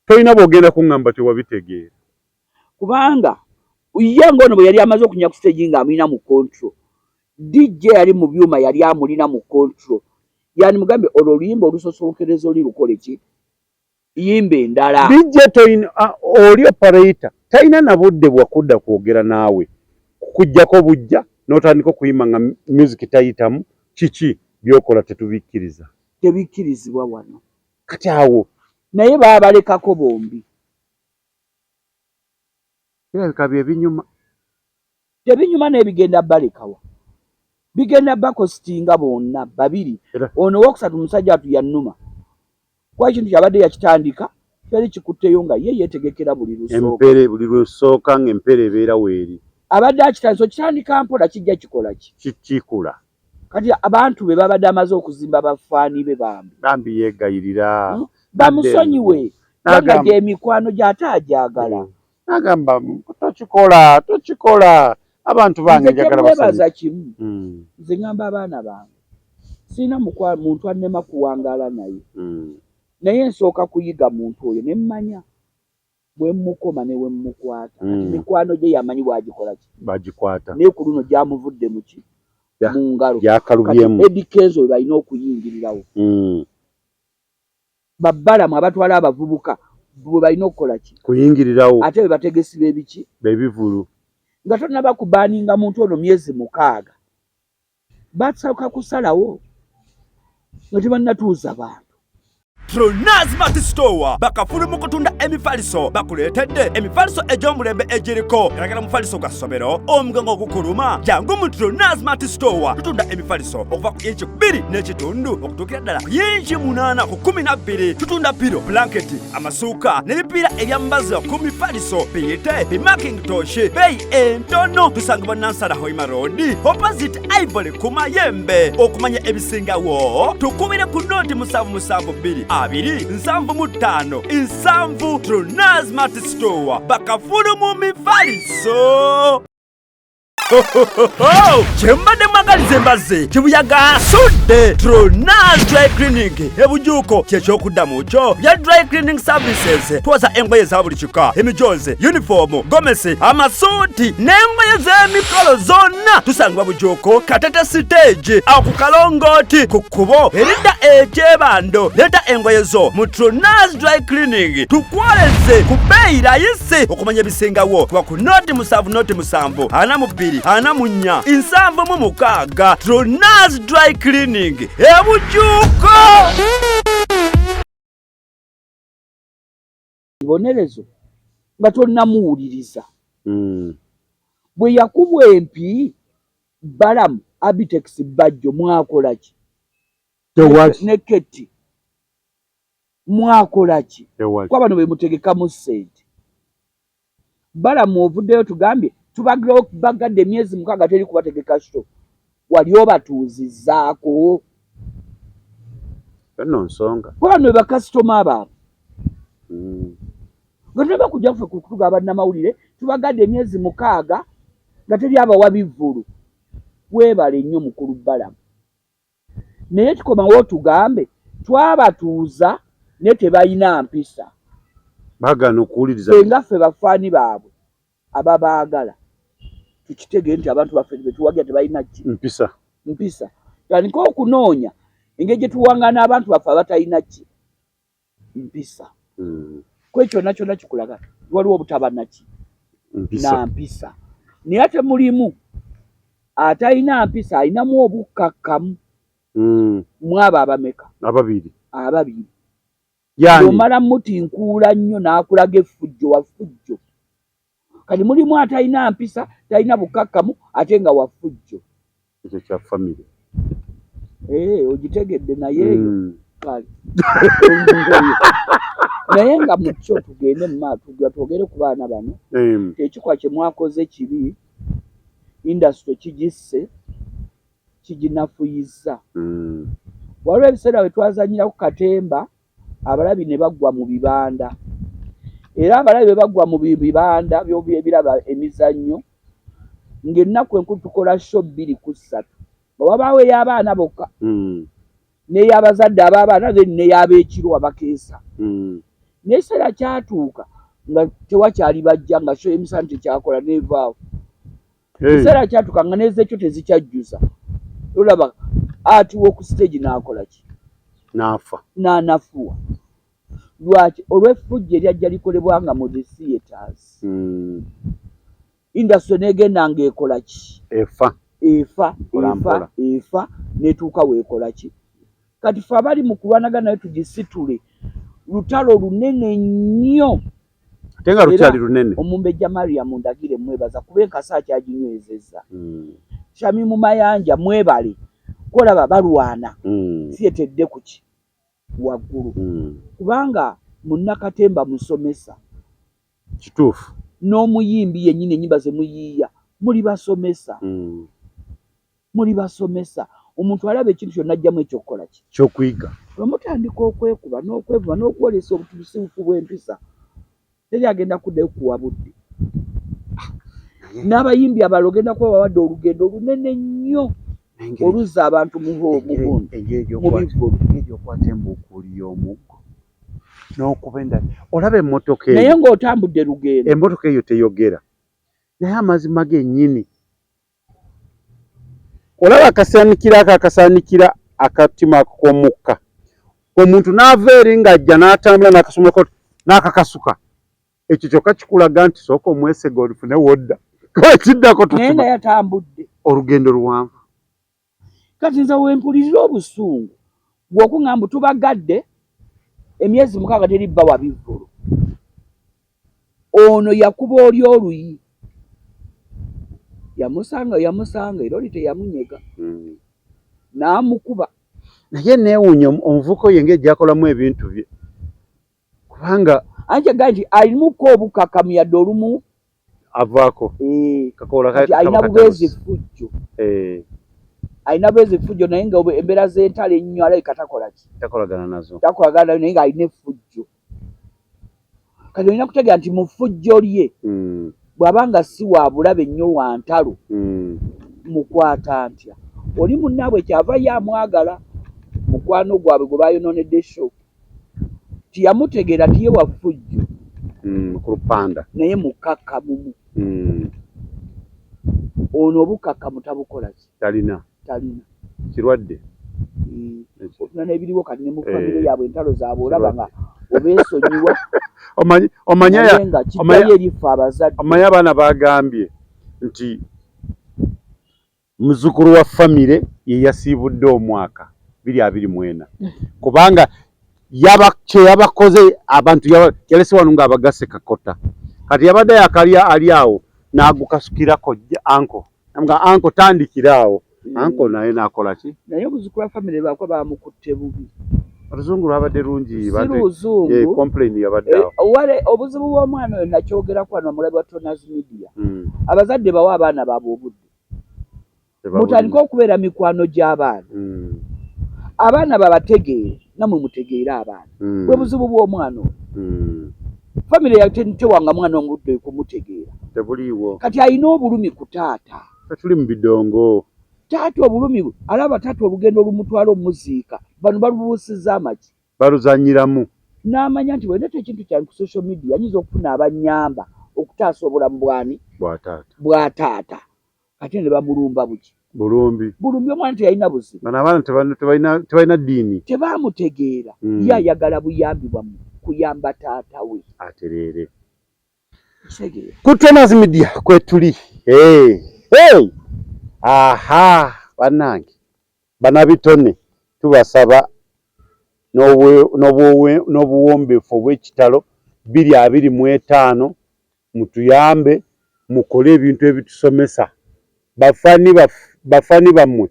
Tolina bw'ogenda kuŋŋamba tewabitegeera. Kubanga ye ng'ono bwe yali amaze okunya ku stage ng'amulina mu control, DJ yali mu byuma yali amulina mu control, yani mugambe olwo oluyimba olusosonkereza oli lukole ki? Yimba endala. DJ toyina, oli operator talina na budde bwa kudda kwogera naawe, kukuggyako bujja n'otandika okuyimba nga music tayitamu. Kiki by'okola tetubikkiriza. Tebikkirizibwa wano. Kati awo naye baabalekako bombi. Birabika bye binyuma. Tebinyuma, naye bigenda balekawa, bigenda bakositinga bonna babiri. Ono owokusatu musajja atu yannuma kuba ekintu kyabadde yakitandika kyali kikutteyo nga ye yeetegekera buli lusooka. Empere buli lusooka ng'empere ebeera weeri. Abadde akitandisa okitandika mpola, kijja kikola ki? Kikikula. Kati abantu be babadde amaze okuzimba, bafaani be bambi. Bambi yeegayirira. Bamusonyiwe kubanga gy'emikwano gy'ate agyagala. Nagamba tokikola, tokikola, abantu bange Nze njagala kyemwebaza basanyuke. Kimu, nze ŋŋamba abaana bange sirina muntu annema kuwangaala naye, naye nsooka kuyiga muntu oyo ne mmanya bwe mmukoma ne we mmukwata. Kati mikwano gye yamanyi bw'agikola ki? Bagikwata. Naye ku luno gyamuvudde mu ki? Mu ngalo. Kati Gyakalubyemu. Eddy Kenzo we balina okuyingirirawo. Babbalamu abatwala abavubuka bwe balina okukola ki? Kuyingirirawo. Ate be bategesi b'ebiki? Bebivulu. Nga tonnaba kubaaninga muntu ono myezi 6, basooka kusalawo nga tebannatuuza bantu. Trona Smart Store bakafulu mu kutunda emifaliso, bakuleetedde emifaliso egy'omulembe egiriko galagala. Mufaliso gwa ssomero, omugongo gukuluma, jangu mu Trona Smart Store. Tutunda emifaliso okuva ku inci 2.5 okutuukira ddala ku yinci 8 ku 12. Tutunda pillow, blanketi, amasuuka n'ebipiira ebyambazibwa ku mifaliso, biyite bimakintosh, beeyi entono. Tusangibwa Nansana Hoima Road, opposite Ivory ku Mayembe. Okumanya ebisingawo tukubire ku 077 2 75 7. Trona Smart Store, bakafulu mu mifaliso. Kyembadde mwagaliza embazzi kibuyaga asudde. Tronas Dry Cleaning ebujuuko kyekyokuddamu kyo bya dry cleaning services. Twoza engoye za buli kika, emijozi, uniform, gomesi, amasuuti n'engoye z'emikolo zonna. Tusangibwa Bujuuko, Katete stage, awo ku kalongooti ku kkubo eridda ekyebando. Leeta engoye zo mu Tronas Dry Cleaning tukwoleze ku bbeeyi rayisi. Okumanya ebisingawo kuba ku 070 0 7 42 44 76. Tronas Dry Cleaning ebujuuko. Bibonerezo nga tonnamuwuliriza. Bwe yakubwa empi Balamu, Abitex, Bajjo, mwakola ki? Tewali. Ne Keti, mwakola ki? Tewali. Kuba bano be mutegekamu ssente. Balamu ovuddeyo tugambye tubagadde emyezi 6 teri kubategeka show, wali obatuuzizzaako? Nno nsonga. Kuba bano be bakasitoma baabwe. Nga tunaba kujja ffe kutugaba bannamawulire, tubagadde emyezi 6 nga teri abawa bivvulu. Weebale nnyo mukulu Balamu, naye tukomawo tugambe twabatuuza. Naye tebalina mpisa. Baagaana okuwuliriza. Ffe nga ffe bafaani baabwe ababaagala tukitegere nti abantu baffe betuwagira tebalina ki? Mpisa. Mpisa. Tutandike okunoonya engeri gye tuwangaana n'abantu baffe abatalina ki? Mpisa. Kwe kyonna kyonna kikulaga waliwo obutaba naki? Na mpisa. Naye ate mulimu atalina mpisa alinamu obukkakkamu. Mwabo abameka? Ababiri. Ababiri. Yani. Omala mutinkuula nnyo n'akulaga effujjo wa ffujjo. Kati mulimu atalina mpisa, talina bukkakkamu ate nga wa ffujjo. Ekyo kya famire. Ogitegedde naye eyo. Kale. Naye nga mu kyo tugende mu maaso twogere ku baana bano. Ekikolwa kye mwakoze kibi, industry kigisse, kiginafuyizza. Waliwo ebiseera we twazannyirako katemba abalabi ne baggwa mu bibanda. Era abalabi bwe baggwa mu bibanda ebiraba emizannyo, ng'ennaku enkulu tukola show 2 ku 3. Nga wabaawo ey'abaana bokka. N'ey'abazadde ab'abaana then n'ey'ab'ekiro abakeesa. N'ekiseera kyatuuka nga tewakyali bajja nga show y'emisana tekyakola n'evaawo. Ekiseera kyatuuka nga n'ez'ekyo tezikyajjuza. Olaba atuwa ku stage n'akola ki? N'afa. N'anafuwa. Lwaki? Olw'effujjo eryajja likolebwanga mu the theatres. Industry n'egenda ng'ekola ki? Efa. Efa, efa, efa, n'etuuka weekola ki? Kati ffe abali mu kulwanagana naye tugisitule. Lutalo lunene nnyo. Ate nga lukyali lunene. Omumbejja Mariam Ndagire mwebaza kuba enkasi akyaginywezezza. Shamimu Mayanja mwebale kolaba balwana. Theatre edde ku ki? Waggulu. Kubanga munnakatemba musomesa. Kituufu. N'omuyimbi yennyini ennyimba ze muyiiya muli basomesa. Muli basomesa. Omuntu alaba ekintu kyonna ajjamu ekyokukola ki? Ky'okuyiga. Bwe mutandika okwekuba n'okwevuma n'okwolesa obusiwuufu bw'empisa, teri agenda kuddayo kuwa budde. N'abayimbi abalala ogenda kuba bawadde olugendo olunene nnyo oluzza abantu mu bivvulu. Engeri gy'okwata embukuuli y'omuggo n'okuba endala. Olaba emmotoka eyo. Naye ng'otambudde lugendo. Emmotoka eyo teyogera. Naye amazima gennyini. Olaba akasaanikira ako akasaanikira akatima ako k'omukka. Omuntu n'ava eri ng'ajja n'atambula n'akasomako n'akakasuka. Ekyo kyokka kikulaga nti sooka omwesege olifune wodda. Ekiddako Naye nga yatambudde. Olugendo luwanvu. Kati nze we mpulirira obusungu bw'okuŋŋamba tubagadde emyezi 6 teri bba wa bivvulu. Ono yakuba oli oluyi. Yamusanga era oli teyamunyega. N'amukuba. Naye neewuunya omuvubuka oyo engeri gy'akolamu ebintu bye. Kubanga anti agambye nti alimuko obukakamu yadde olumu avaako. Alina bubeezi ffujjo. Alina bubeezi ffujjo naye nga embeera z'entalo ennyo alabika takola ki? Takolagana nazo. Takolagana nazo naye ng'alina effujjo. Kati olina kutegeera nti mu ffujjo lye bw'aba nga si wa bulabe nnyo wa ntalo, mukwata ntya? Oli munnaabwe kyava ye amwagala mukwano gwabwe gwe baayonoonedde show. Tiyamutegeera nti ye wa ffujjo. Ku lupanda. Naye mukkakkamu. Ono obukkakkamu tabukola ki? Talina. Talina. Kirwadde. Otuna n'ebiriwo kati ne mu famire yaabwe entalo zaabwe olaba nga obeesonyiwa. Omanyi nga kiddayo eri ffe abazadde. Omanyi abaana bagambye nti muzzukulu wa famire ye yasiibudde omwaka 2024. Kubanga kye yabakoze abantu yalese wano ng'abagasse kakota. Kati yabadde yakalya ali awo n'agukasukirako anko. Nga anko tandikira awo. Anko naye n'akola ki? Naye omuzzukulu wa famire lwakuba bamukutte bubi. Oluzungu lwabadde lungi. Si luzungu. Complain yabadde awo. Wale obuzibu bw'omwana oyo nakyogerako wano omulabi wa Tonaz Media. Abazadde bawa abaana baabwe obudde. Mutandike okubeera mikwano gy'abaana. Abaana babategeere, nammwe mutegeere abaana. Bwe buzibu bw'omwana oyo. Famire tewanga mwana obudde kumutegeera. Tebuliiwo. Kati alina obulumi ku taata. Tuli mu bidongo. Taata obulumi bwe, alaba taata olugendo olumutwala omuziika. Bano balubuusizza amagi. Baluzannyiramu. N'amanya nti bwendeta ekintu kyange ku social media nyinza okufuna abanyamba okutaasa obulamu bwani bwa taata. Kati ne bamulumba buki bulumbi bulumbi, omwana teyalina buzibu. Bano abaana tebalina ddiini, tebamutegeera. Ye ayagala buyambi bwammwe kuyamba taata we atereere. Ku Tonaz Media kwetuli. Hey, hey. Aha, bannange banabitone tubasaba n'obuwombeefu obw'ekitalo 2025 mutuyambe mukole ebintu ebitusomesa. Bafani bammwe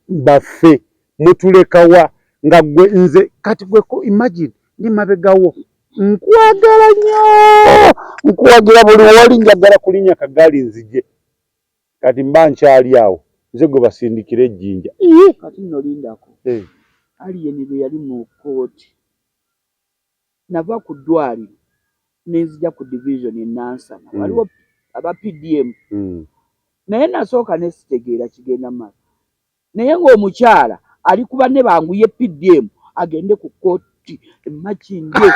baffe mutulekawa nga gwe nze kati gwe imagine ndi mabegawo nkwagala nnyo, nkuwagira buli wali, njagala kulinnya kagaali nzije, kati mba nkyali awo nze gwe basindikira ejjinja. Kati nno lindako. Alien lwe yali mu kkooti, nava ku ddwaliro nenzija ku division e Nansana, waliwo aba PDM, naye nasooka ne sitegeera kigenda maaso, naye ng'omukyala ali ku banne banguye PDM agende ku kkooti Makindye,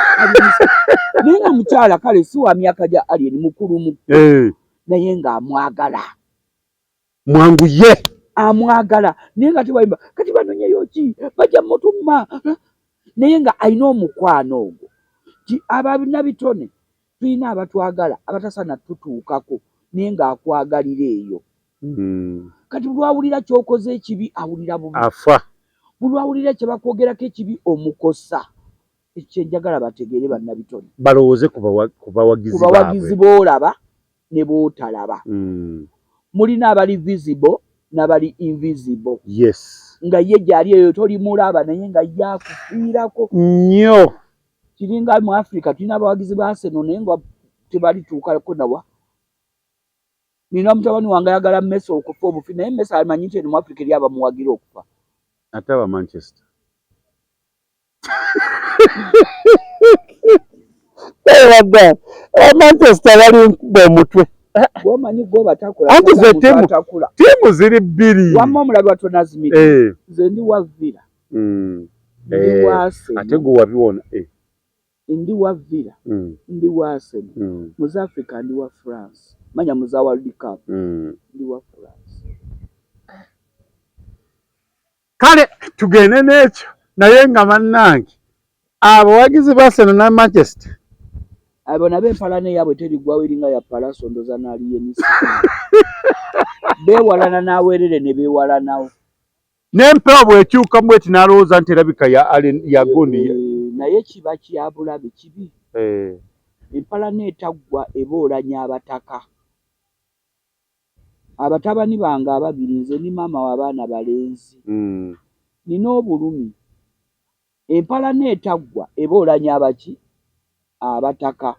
naye nga mukyala kale si wa myaka gya Alien, mukulu mu, naye ng'amwagala. Mwanguye. Amwagala, naye nga tebayimba kati banonyeyo ki bajja mutumma, naye nga alina omukwano ogwo nti abanabitone tulina abatwagala abatasaana tutuukako, naye ng'akwagalira eyo. Kati lwawulira kyokoze ekibi awulira bubi, afa. Bulwawulira kye bakwogerako ekibi omukosa. Ekyo njagala bategeere bannabitone, balowooze ku bawagizi boolaba ne bootalaba. Mulina abali visible n'abali invisible. Nga ye gyali eyo tolimulaba, naye nga ye akufiirako nnyo. Kiringa mu Africa tulina abawagizi ba Arsenal, naye nga tebalituukako nawa. Nina mutabani wange ayagala Messi okufa obufi, naye Messi amanyi nti eno mu Africa eri abamuwagira okufa. Ate aba Manchester aba Manchester bali nkuba omutwe. Gwomanyi gwo batakula. Anti ze ttiimu ziri bbiri. Wamma omulabi wa Tonaz Media, nze ndi wa Villa, ndi wa Arsenal. Ate gwe wabiwona. Ndi wa Villa, ndi wa Arsenal. Mu za Africa ndi wa France, manya mu za World Cup ndi wa France. Kale tugende n'ekyo, naye nga bannange abawagizi ba Arsenal na Manchester abo nabo empalana eyaabwe terigwawo, eringa ya Palaso ndoza n'aliyenisi beewalana n'awerere ne beewalanawo. N'empewo bw'ekyuka bweti n'alowooza nti erabika ya Alien ya gundi. Naye kiba kya bulabe, kibi. Empalana etaggwa eba olanya abataka. Abatabani bange ababiri, nze ndi maama w'abaana balenzi, nina obulumi. Empalana etaggwa eba olanya abaki abataka.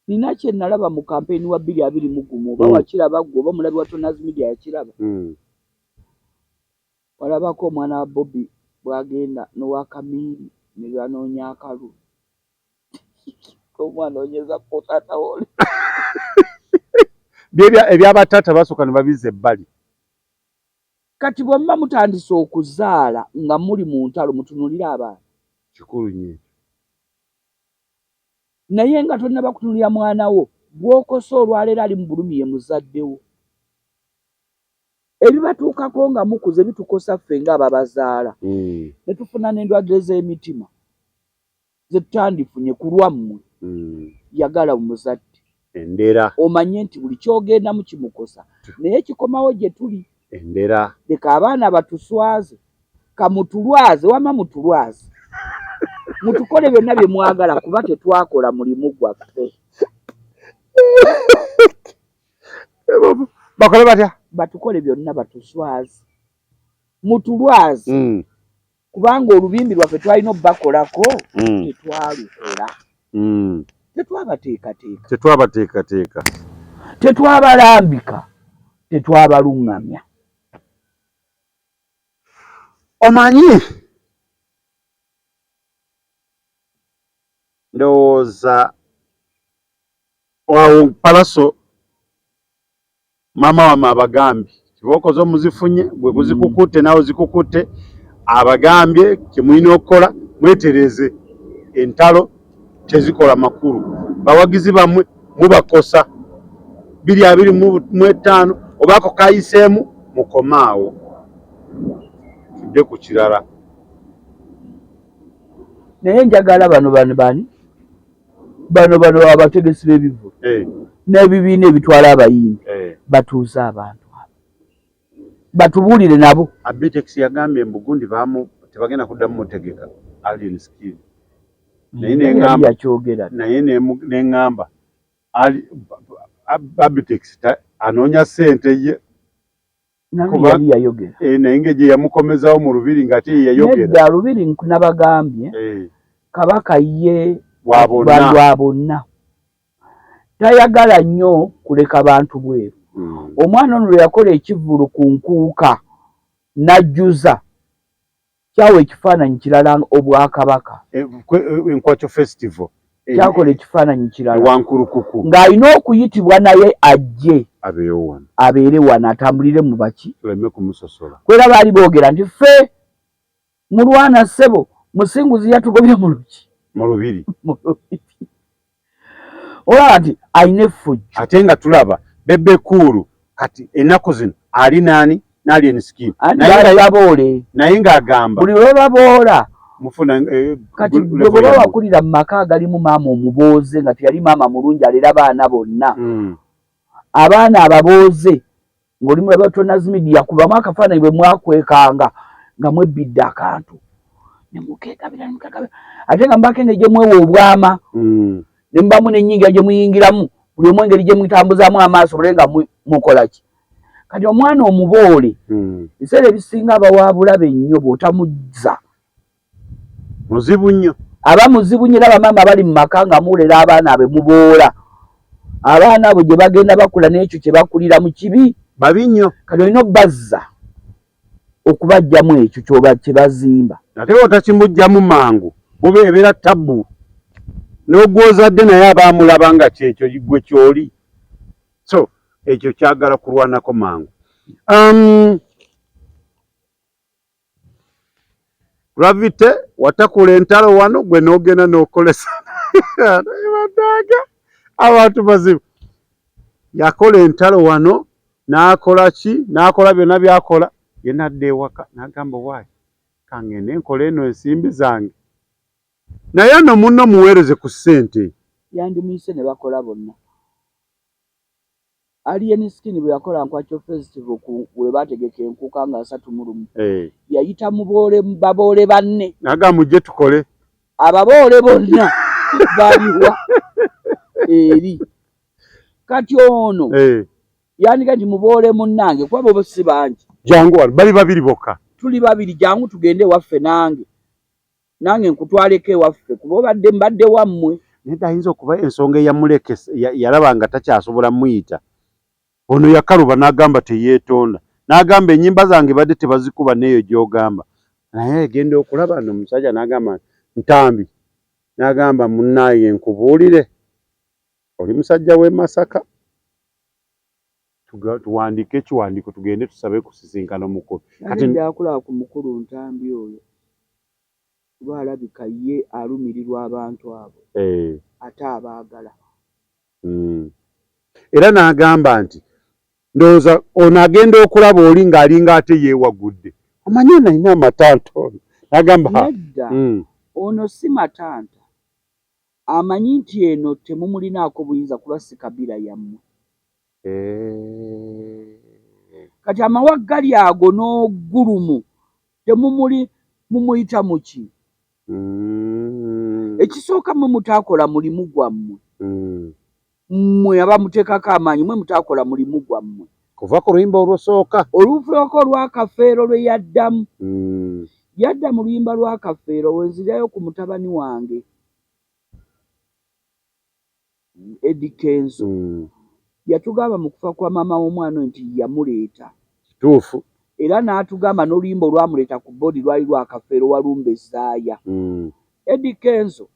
Nina kye nalaba mu kampeyini wa 2021, oba wakiraba ggwe, oba omulabi wa Tonaz Media yakiraba. Walabako omwana wa Bobi bw'agenda n'owa Kamiiri ne banoonya akalulu, omwanoonyeza ku taata w'oli. Ebyabataata basooka ne babizza ebbali. Kati bwe muba mutandise okuzaala nga muli mu ntalo, mutunuulire abaana. Kikulu nnyo. Naye nga tonnaba kutunuulira mwana wo, gw'okosa olwaleero ali mu bulumi ye muzadde wo. Ebibatuukako nga mukuze bitukosa ffe ng'ababazaala, ne tufuna n'endwadde z'emitima ze tutandifunye ku lwammwe. Yagala omuzadde. Endera. Omanye nti buli kyogendamu kimukosa, naye kikomawo gye tuli. Endera. Leka abaana batuswaze, kamutulwaze, wamma mutulwaze, mutukole byonna bye mwagala, kuba tetwakola mulimu gwaffe. Bakole batya? Batukole byonna, batuswaze, mutulwaze, kubanga olubimbi lwaffe twalina obbakolako, tetwalukola, tetwabateekateeka. Tetwabateekateeka. Tetwabalambika, tetwabaluŋŋamya. Omanyi ndowooza awo Palaso maama wame abagambye kibooko zo muzifunye, gwe guzikukutte naawe zikukutte, abagambye kyemulina okukola, mwetereze. Entalo tezikola makulu, bawagizi bammwe mubakosa. 2025 obaako kayiseemu, mukomaawo tudde ku kirala. Naye njagala bano bano bani bano bano abategesi b'ebivvulu n'ebibiina ebitwala abayimbi batuuze abantu abo batubuulire nabo. Abitex yagambye mbu gundi bamu tebagenda kuddamu mutegeka Alien Skin. Naye nengamba yakyogera. Naye nengamba Abitex anoonya ssente ye. Yali yayogera. Naye ng'egye yamukomezawo mu lubiri ng'ate ye yayogera. Nedda, lubiri nabagambye Kabaka ye wa bonna. Wa bonna, tayagala nnyo kuleka bantu bweru. Omwana ono lwe yakola ekivvulu ku nkuuka n'ajjuza, kyawa ekifaananyi kirala obwakabaka. Enkwakyo Festival. Kyakola ekifaananyi kirala. Ewankulukuku. Ng'alina okuyitibwa naye ajje abeewo wano, abeere wano, atambulire mu baki, tuleme kumusosola. Kwera baali boogera nti ffe mulwana ssebo Musinguzi yatugobye mu luki mu lubiri. Mu lubiri. Olaba nti alina effujjo. Ate nga tulaba Bebe Cool kati ennaku zino ali naani n'Alien Skin. Baboole. Naye ng'agamba buli lwe baboola mufuna kati gwe bwe wakulira mu maka agalimu maama omubooze nga teyali maama mulungi alera baana bonna, abaana ababooze ng'oli mulaba Tonaz Media kubamu akafaananyi bwe mwakwekanga nga mwebbidde akantu ne mukeekabira ne mukeekabira, ate nga mubaako engeri gye mwewa obwama ne mubamu n'ennyingira gye muyingiramu, buli omu engeri gye mutambuzaamu amaaso bule nga mukola ki. Kati omwana omuboole ebiseera ebisinga aba wa bulabe nnyo bw'otamuzza. Muzibu nnyo. Aba muzibu nnyo. Era bamaama bali mu maka nga mulera abaana abe muboola, abaana abo gye bagenda bakula n'ekyo kye bakulira mu kibi. Babi nnyo. Kati olina obbazza okubaggyamu ekyo kyoba kye bazimba. Ate otakimuggyamu mangu buba ebeera tabbu n'ogwozadde naye aba amulaba nga kyekyo gwe kyoli, so ekyo kyagala kulwanako mangu. Gravity watakula entalo wano gwe n'ogenda n'okolesa badaga abantu bazibu. Yakola entalo wano n'akola ki, n'akola byonna by'akola, ye n'adda ewaka n'agamba waayi kangende nkole eno ensimbi zange, naye nno munno muweereze ku ssente. Yandimuyise ne bakola bonna. Alien Skin bwe yakola Nkwakyo Festival we baategeka enkuuka nga 31, yayita muboole baboole banne. Naga mujje tukole. Ababoole bonna baliwa eri. Kati ono yandika nti muboole munnange kuba bo si bangi. Jangu wano, bali babiri bokka. Tuli babiri, jangu tugende ewaffe nange. Nange nkutwaleko ewaffe kuba obadde mbadde wammwe. Naye ayinza okuba ensonga eyamulekesa yalaba nga takyasobola muyita. Ono yakaluba n'agamba teyeetonda. N'agamba ennyimba zange badde tebazikuba n'eyo gy'ogamba. Naye agenda okulaba no omusajja n'agamba Ntambi. N'agamba munnaaye nkubuulire. Oli musajja w'e Masaka. Tuwandiike ekiwandiiko tugende tusabe kusisinkana omukulu. Kati nja kulaba ku mukulu Ntambi oyo. Kuba alabika ye alumirirwa abantu abo. Ate abaagala. Era n'agamba nti ndowooza ono agenda okulaba oli ng'alinga ate yeewagudde. Omanyi ono alina amatanta ono. N'agamba nedda, ono si matanta. Amanyi nti eno temumulinaako buyinza kuba si kabira yammwe. Kati amawaggali ago n'ogulumu temumuli mumuyita muki? Ekisooka mmwe mutaakola mulimu gwammwe. Mmwe abamuteekako amaanyi mmwe mutaakola mulimu gwammwe. Kuva ku luyimba olusooka. Olusooka olwa Kafeero lwe yaddamu. Yadda mu luyimba lwa Kafeero wenzirayo ku mutabani wange Eddy Kenzo. Yatugamba mu kufa kwa maama w'omwana oyo nti yamuleeta. Kituufu. Era n'atugamba n'oluyimba olwamuleeta ku bboodi lwali lwa Kafeero walumba Ezaaya. Eddy Kenzo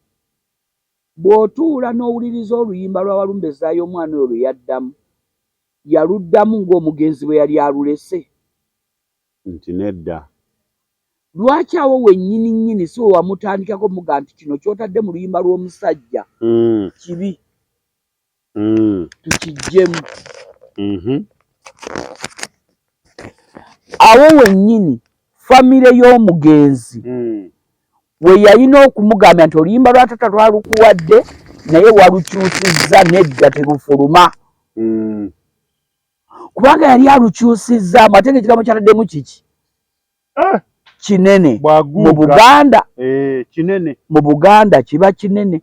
bw'otuula n'owuliriza oluyimba lwa Walumba Ezaaya omwana oyo lwe yaddamu, yaluddamu ng'omugenzi bwe yali alulese. Nti nedda. Lwaki awo wennyini nnyini si we wamutandikako muga nti kino ky'otadde mu luyimba lw'omusajja kibi, tukiggyemu. Awo wennyini famire y'omugenzi we yalina okumugambya nti oluyimba lwa taata lwalukuwadde naye walukyusizza, nedda terufuluma, kubanga yali alukyusizzaamu ate ng'ekigambo kyataddemu kiki? Kinene mu Buganda. Kinene mu Buganda kiba kinene,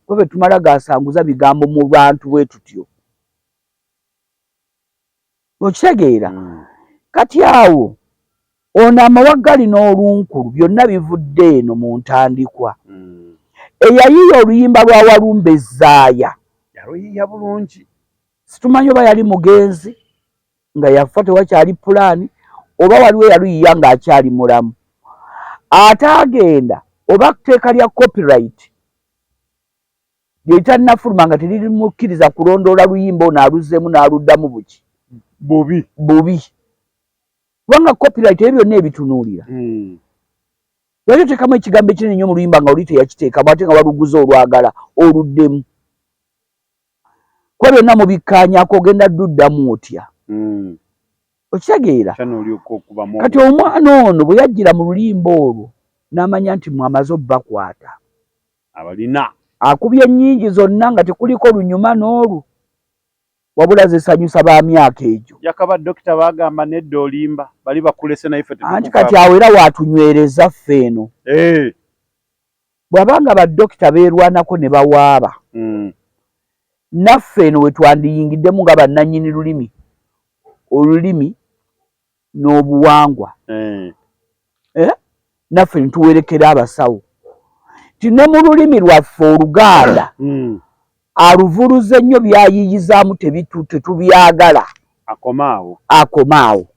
kuba bwe tumala gasanguza bigambo mu bantu bwe tutyo, okitegeera? Kati awo ono amawaggali n'olunkulu byonna bivudde eno mu ntandikwa. Eyayiiya oluyimba lwa Walumbe Zaaya yaluyiiya bulungi. Situmanyi oba yali mugenzi nga yafa tewakyali pulaani, oba waliwo eyaluyiiya ng'akyali mulamu, ate agenda oba tteeka lya copyright lye litannafuluma nga teririmukkiriza kulondoola luyimba ono aluzzeemu n'aluddamu buki bubi bubi, kubanga copyright ebyo byonna ebitunuulira. Lwaki oteekamu ekigambo ekinene nnyo mu luyimba nga oli teyakiteekamu, ate nga waluguze olwagala oluddemu? Kuba byonna mubikkaanyako, ogenda dduddamu otya? Okitegeera? Kyana olyoka okubamu. Kati omwana ono bwe yajjira mu luyimba olwo n'amanya nti mwamaze obbakwata, abalina akubye ennyingi zonna nga tekuliko lunyuma n'olwo, wabula zisanyusa ba myaka egyo. Yakaba dokita bagamba nedda olimba, bali bakulese naye ffe. Anti kati awo era watunywereza ffe eno. Bw'abanga badokita beerwanako ne bawaaba, naffe eno we twandiyingiddemu nga bannannyini lulimi, olulimi n'obuwangwa, naffe ne tuwerekera abasawo ti ne mu lulimi lwaffe Oluganda aluvuluze nnyo, byayiyizaamu tetubyagala. Akomaawo. Akomaawo.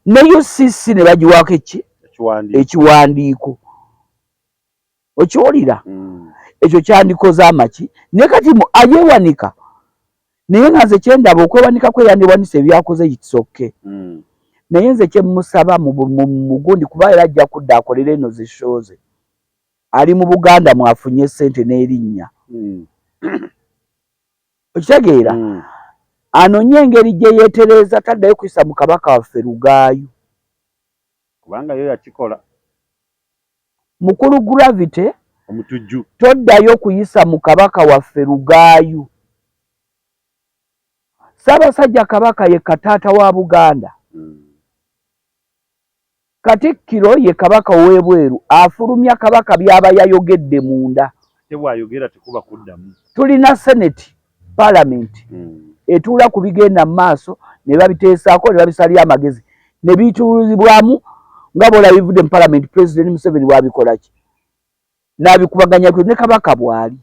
Ne UCC ne bagiwaako eki ekiwandiiko. Ekiwandiiko okiwulira? Ekyo kyandikoze amaki, naye kati ayewanika, naye nga nze kyendaba okwewanika kwe yandiwanisa ebyakoze, it's okay. Naye nze kyemusaba mu gundi, kuba era ajja kudda akolere eno zi show ze, ali mu Buganda mwafunye ssente n'erinnya, okitegeera? Anonye engeri gye yeetereeza, taddayo kuyisa mu kabaka waffe Lugaayu. Kubanga yo yakikola. Mukulu Gravity, omutujju, toddayo kuyisa mu kabaka waffe Lugaayu. Ssaabasajja Kabaka ye kataata wa Buganda. Katikkiro ye kabaka ow'ebweru, afulumya kabaka by'aba yayogedde munda. Ate bw'ayogera tekuba kuddamu. Tulina Senate, Parliament, etuula ku bigenda mu maaso ne babiteesaako ne babisalira amagezi ne bituulibwamu, nga bw'olaba bivudde mu Parliament, President Museveni bw'abikola ki n'abikubaganya ne kabaka bw'ali.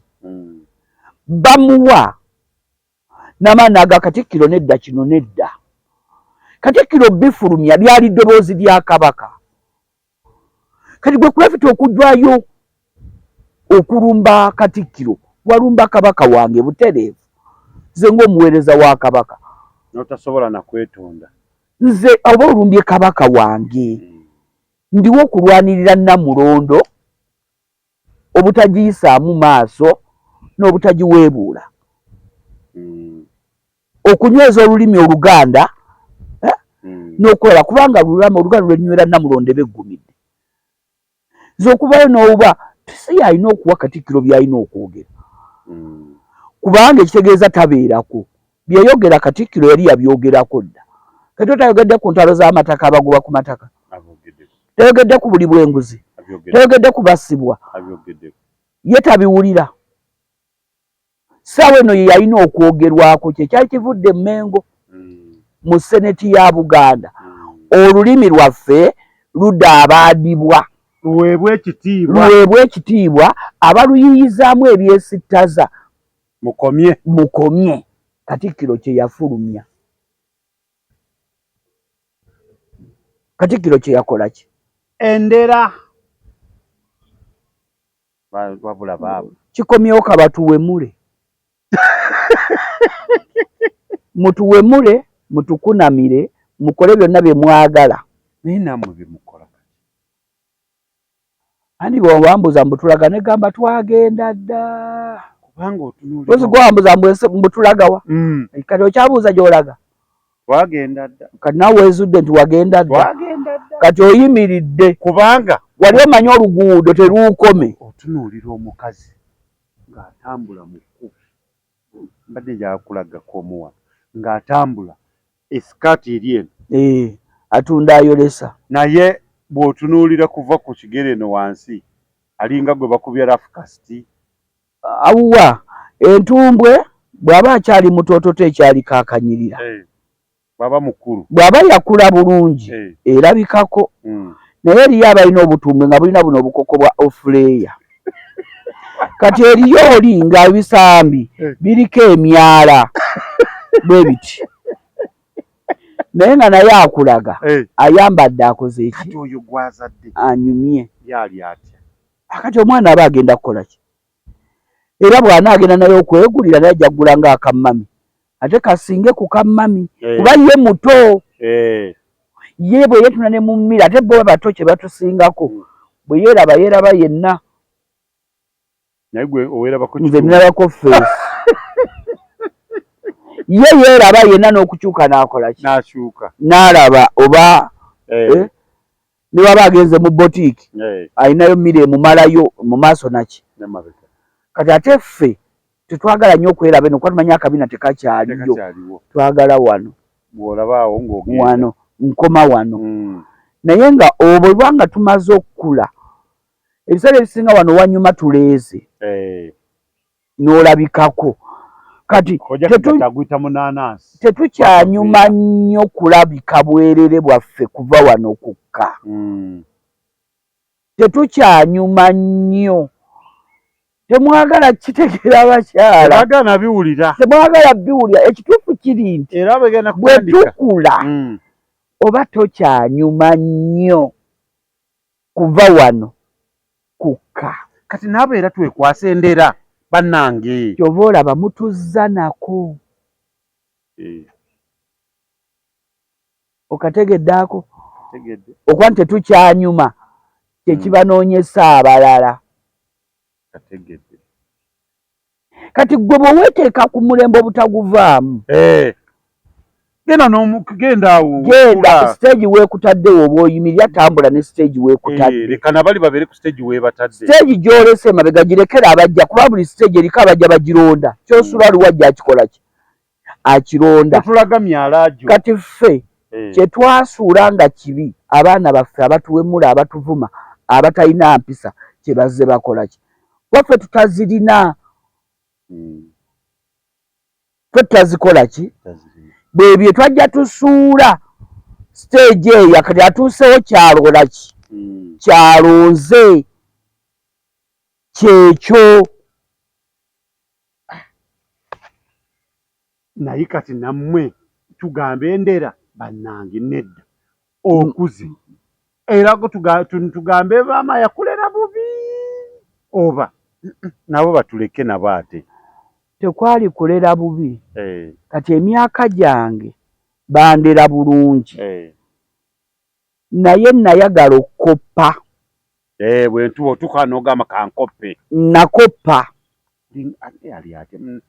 Bamuwa n'amaanyi aga Katikkiro, nedda kino nedda. Katikkiro bifulumya lyali ddoboozi lya kabaka. Kati gwe Gravity okujwayo okulumba Katikkiro, walumba kabaka wange butereevu, nze ng'omuweereza wa kabaka. N'otasobola nakwetonda. Nze oba olumbye kabaka wange. Ndiwo okulwanirira Namulondo obutagiyisaamu maaso n'obutagiweebuula, okunyweza olulimi Oluganda n'okwera, kubanga lulama Oluganda lwenywera Namulondo eba eggumidde. Nze okuvayo n'oba si alina okuwa Katikkiro by'alina okwogera, kubanga ekitegeeza tabeerako byeyogera. Katikkiro yali yabyogerako dda. Kati tayogedde ku ntalo z'amataka, abagoba ku mataka, tayogedde ku buli bwenguzi, tayogedde ku basibwa, ye tabiwulira. Ssaawa eno ye yalina okwogerwako kye kyali kivudde Mmengo mu Senate ya Buganda. Olulimi lwaffe ludaabaadibwa, luweebwe ekitiibwa, luweebwe ekitiibwa. Abaluyiyizaamu ebyesittaza mukomye. Mukomye. Katikkiro kye yafulumya, Katikkiro kye yakola ki? Endera wabula baaba kikomyewo. Kabatuwemule, mutuwemule, mutukunamire. Mukole byonna bye mwagala. Naye nammwe bye mukola kati. Andi bwewambuza mbu tulaga ne gamba twagenda dda. Kubanga otunuulira. Mpozi gwe wambuza mbu mbu tulagawa. Kati okyabuuza gy'olaga. Twagenda dda. Kati naawe weezudde nti wagenda dda. Twagenda dda. Kati oyimiridde. Kubanga wali omanyi oluguudo teruukome. Otunuulira omukazi ng'atambula mu kkubo. Mbadde njagala kulagako omu wano ng'atambula esikaati eri eno. Eh, atunda ayolesa. Naye bw'otunuulira kuva ku kigere eno wansi alinga gwe bakubye rafukasiti. Awuwa entumbwe bw'aba akyali mutoototo ekyaliko akanyirira. Eh, bw'aba mukulu. Bw'aba yakula bulungi eh, erabikako. Naye eriyo abalina obutumbwe nga bulina buno obukoko bwa ofuleeya. Kati eriyo oli nga ebisambi biriko emyala bwe biti. Naye nga naye akulaga ayambadde akoze eki? Kati oyo gw'azadde anyumye. Yali atya? Akati omwana aba agenda kukola ki? Era bw'anaagenda naye okwegulira naye ajja kugula ng'akammami. Ate kasinge ku kammami kuba ye muto. Ye bwe yeetuna ne mu mmira ate bo bato kye batusingako. Bwe yeeraba yeeraba yenna. Naye gwe owerabako Nze nalabako face. Ye yeeraba yenna n'okukyuka n'akola ki? N'akyuka. N'alaba oba ne bw'aba agenze mu botiiki alinayo mmere emumalayo mu maaso naki. Kati ate ffe tetwagala nnyo okweraba eno kuba tumanyi akabina tekakyaliyo. Twagala wano. Bw'olaba awo ng'ogenda. Wano nkoma wano. Naye nga obwo bwa nga tumaze okukula ebiseera ebisinga wano wanyuma tuleeze. N'olabikako. Kati tetukyanyuma nnyo kulabika bwerere bwaffe kuva wano kukka. Tetukyanyuma nnyo. Temwagala kitegeera abakyala. Temwagala biwulira. Temwagala biwulira. Ekituufu kiri nti bwe tukula oba tokyanyuma nnyo kuva wano kukka. Kati naabe era twekwasa endera bannange. Ky'ova olaba mutuzza nako. Okategedde ako? Okuba nti tetukyanyuma kye kibanoonyesa abalala. Kati ggwe bwe weeteeka ku mulembe obutaguvaamu. Genda genda awo. Genda stage weekutadde oba oyimirira tambula ne stage weekutadde. Leka nabali babeere ku stage weebatadde. Stage gy'olese emabega girekere abajja kuba buli stage eriko abajja bagironda. Ky'osula aliwo ajja akikola ki? Akironda. Totulaga myala gyo. Kati ffe kye twasuula nga kibi abaana baffe abatuwemula abatuvuma abatalina mpisa kye bazze bakola ki? Kuba ffe tutazirina. Ffe tutazikola ki? Bwe bye twajja tusuula stage eyo kati atuusewo kyalola ki? Kyalonze kyekyo. Naye kati nammwe tugambe endera bannange nedda okuze era tugambe maama yakulera bubi oba nabo batuleke nabo ate. Tekwali kulera bubi. Kati emyaka gyange bandera bulungi. Naye nayagala okukoppa. Bwe ntuba otuuka n'ogamba kankoppe. Nakoppa.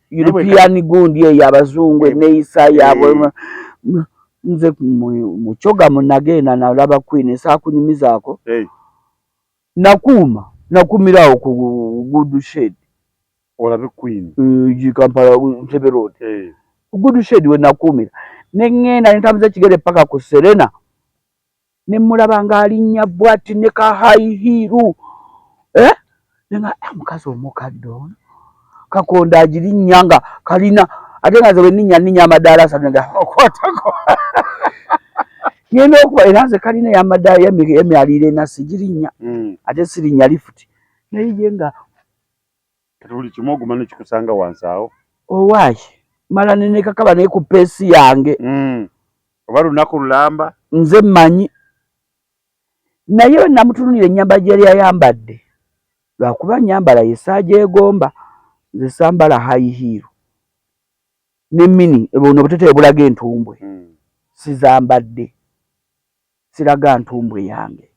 European gundi eyo abazungu enneeyisa yaabwe. Nze mu Kyogamu nagenda nalaba Queen esaakunyumizaako. Nakuuma nakuumirawo ku Good Shed. Olabe Queen. Kampala Ntebe Road. Ku Good Shed we nakuumira. Ne ŋŋenda ne ntambuza ekigere paka ku Serena. Ne mmulaba ng'alinnya bw'ati ne ka high heel. Ne nga omukazi omukadde ono. Kakonda agirinnya nga kalina ate nga nze bwe nninnya nninnya amadaala asatu nga okwatako. Ngenda okuba era nze kalina ey'amadaala emyaliiro ena sigirinnya. Ate sirinnya lifuti. Naye ye nga Kati buli kimu oguma ne kikusanga wansi awo. Owaaye mala ne neekakaba naye ku peesi yange. Oba lunaku lulamba. Nze mmanyi. Naye namutunuulira ennyambala gye yali ayambadde. Lwakuba nnyambala ye saagyegomba. Nze sambala high heel. Ne mini buno obuteeteeyi obulaga entumbwe. Sizambadde, siraga ntumbwe yange.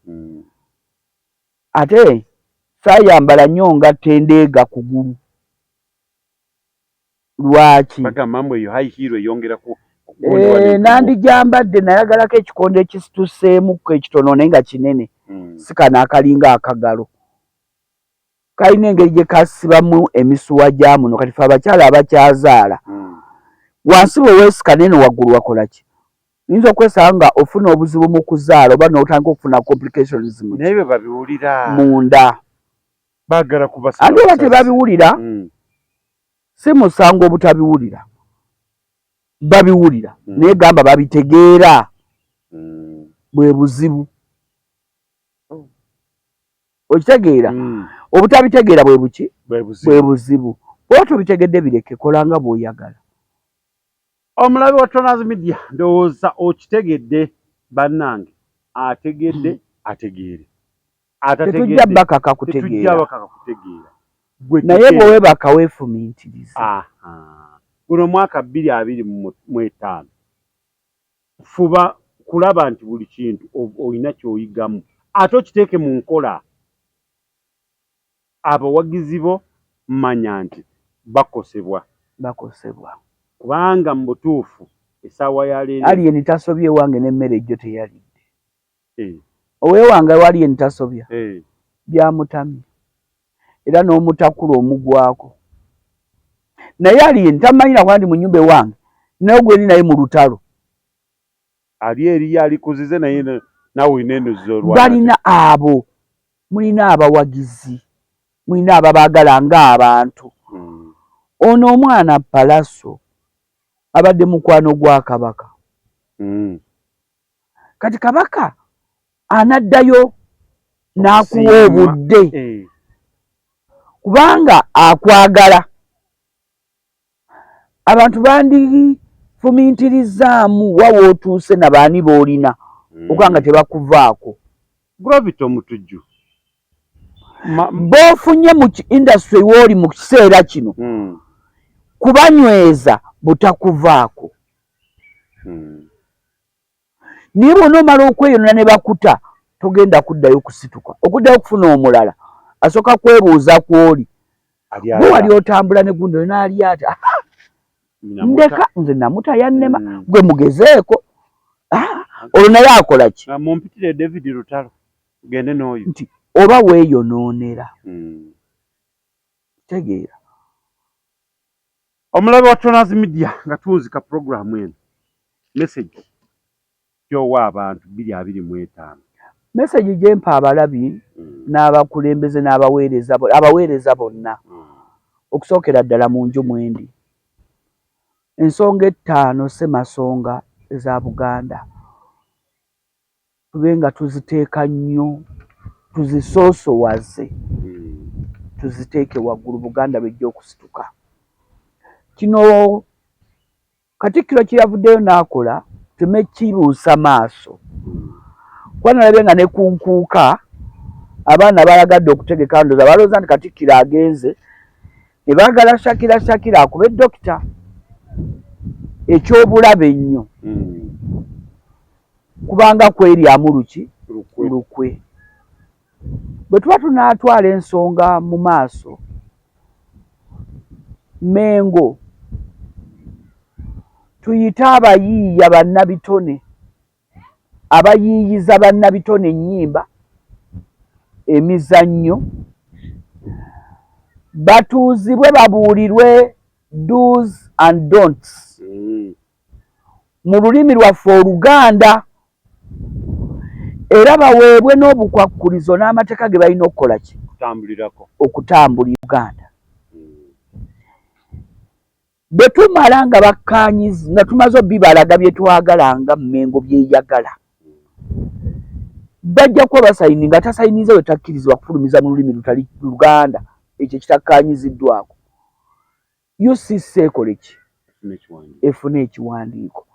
Ate saayambala nnyo ngatto endeega kugulu. Lwaki? Bagamba mbu eyo high heel eyongera ku Nandigyambadde, nayagalako ekikondo ekisituseemukko ekitono naye nga kinene, si kano akalinga akagalo. Kalina engeri gye kasibamu emisuwa gya muno. Kati fe abakyala abakyazaala, wansi bwe weesika neno waggulu wakola ki? Oyinza okwesanga nga ofuna obuzibu mu kuzaala oba n'otandika okufuna complications mu Naye bwe babiwulira munda. Baagala kubasala. Ate oba tebabiwulira, si musango obutabiwulira. Babiwulira, naye gamba babitegeera, bwe buzibu. Okitegeera? Obutabitegeera bwe buki? Bwe buzibu. Bwe buzibu. Bw'oba tobitegedde bireke, kola nga bw'oyagala. Omulabi wa Tonaz Media, ndowooza okitegedde bannange, ategedde ategeere. Tetujja bakaka Tetujja kutegeera. Bakaka kutegeera. Gwe Naye tegeera. Bwe weebaka weefumiitirize. Aha. Guno mwaka 2025, fuba kulaba nti buli kintu olina ky'oyigamu ate okiteeke mu nkola. Abawagizi bo manya nti bakosebwa. Bakosebwa. Kubanga mu butuufu essaawa ya leero Alien tasobye ewange n'emmere ejjo teyalidde. Owewange Alien tasobya. Byamutamye. Era n'omutakula omugwako. Naye Alien tamanyi nakuba ndi mu nnyumba ewange naye gwe ndi naye mu lutalo. Ali eriyo alikuzize naye naawe olina eno z'olwana. Balina abo, mulina abawagizi, mulina ababaagala ng'abantu. Ono omwana Palaso abadde mukwano gwa Kabaka. Kati Kabaka anaddayo n'akuwa Okusiima. obudde kubanga akwagala. Abantu bandifumiitirizaamu wa w'otuuse na baani b'olina okuba nga tebakuvaako. Gravity Omutujju. B'ofunye mu industry w'oli mu kiseera kino kubanyweza butakuvaako. Naye bw'onoomala okweyonona ne bakuta, togenda kuddayo kusituka. Okuddayo okufuna omulala asooka kwebuuza kw'oli. Ali Gwe atya? Wali otambula ne gundi oyo n'ali atya? Ah, Namuta. ndeka nze namuta yannema. Gwe mugezeeko. Ah, olwo naye akola ki? Ah, mumpitire David Lutalo gende n'oyo. Nti oba weeyonoonera. Tegeera. Omulabe wa Tonaz Media, nga tuwunzika puroguramu eno, message gy'owa abantu 2025? Message gye mpa abalabi n'abakulembeze n'abaweereza abaweereza bonna, okusookera ddala mu nju mwendi, ensonga ettaano ssemasonga eza Buganda tube nga tuziteeka nnyo, tuzisoosowaze, tuziteeke waggulu, Buganda lwejja okusituka. Kino Katikkiro kye yavuddeyo n'akola tumekibuusa maaso, kuba nalabye nga ne ku nkuuka abaana bayagadde okutegeka, ndowooza balowooza nti Katikkiro agenze ne baagala Shakira, Shakira akube dokita ekyobulabe ennyo, kubanga kweryamu luki Lukwe. Lukwe. Bwe tuba tunaatwala ensonga mu maaso, Mengo tuyite abayiiya bannabitone, abayiiyiza bannabitone ennyimba, emizannyo, batuuzibwe babuulirwe do's and don'ts mu lulimi lwaffe Oluganda, era baweebwe n'obukwakkulizo n'amateeka ge balina okukola ki? Kutambulirako. Okutambulira Uganda. Bwe tumala nga bakkaanyiza, nga tumaze obibalaga bye twagala nga Mmengo byeyagala, bajja kuba basayininga. Atasayininze we takkirizibwa kufulumiza mu lulimi lutali Luganda ekyo ekitakkaanyiziddwako. UCC ekole ki? Efune ekiwandiiko. Efune ekiwandiiko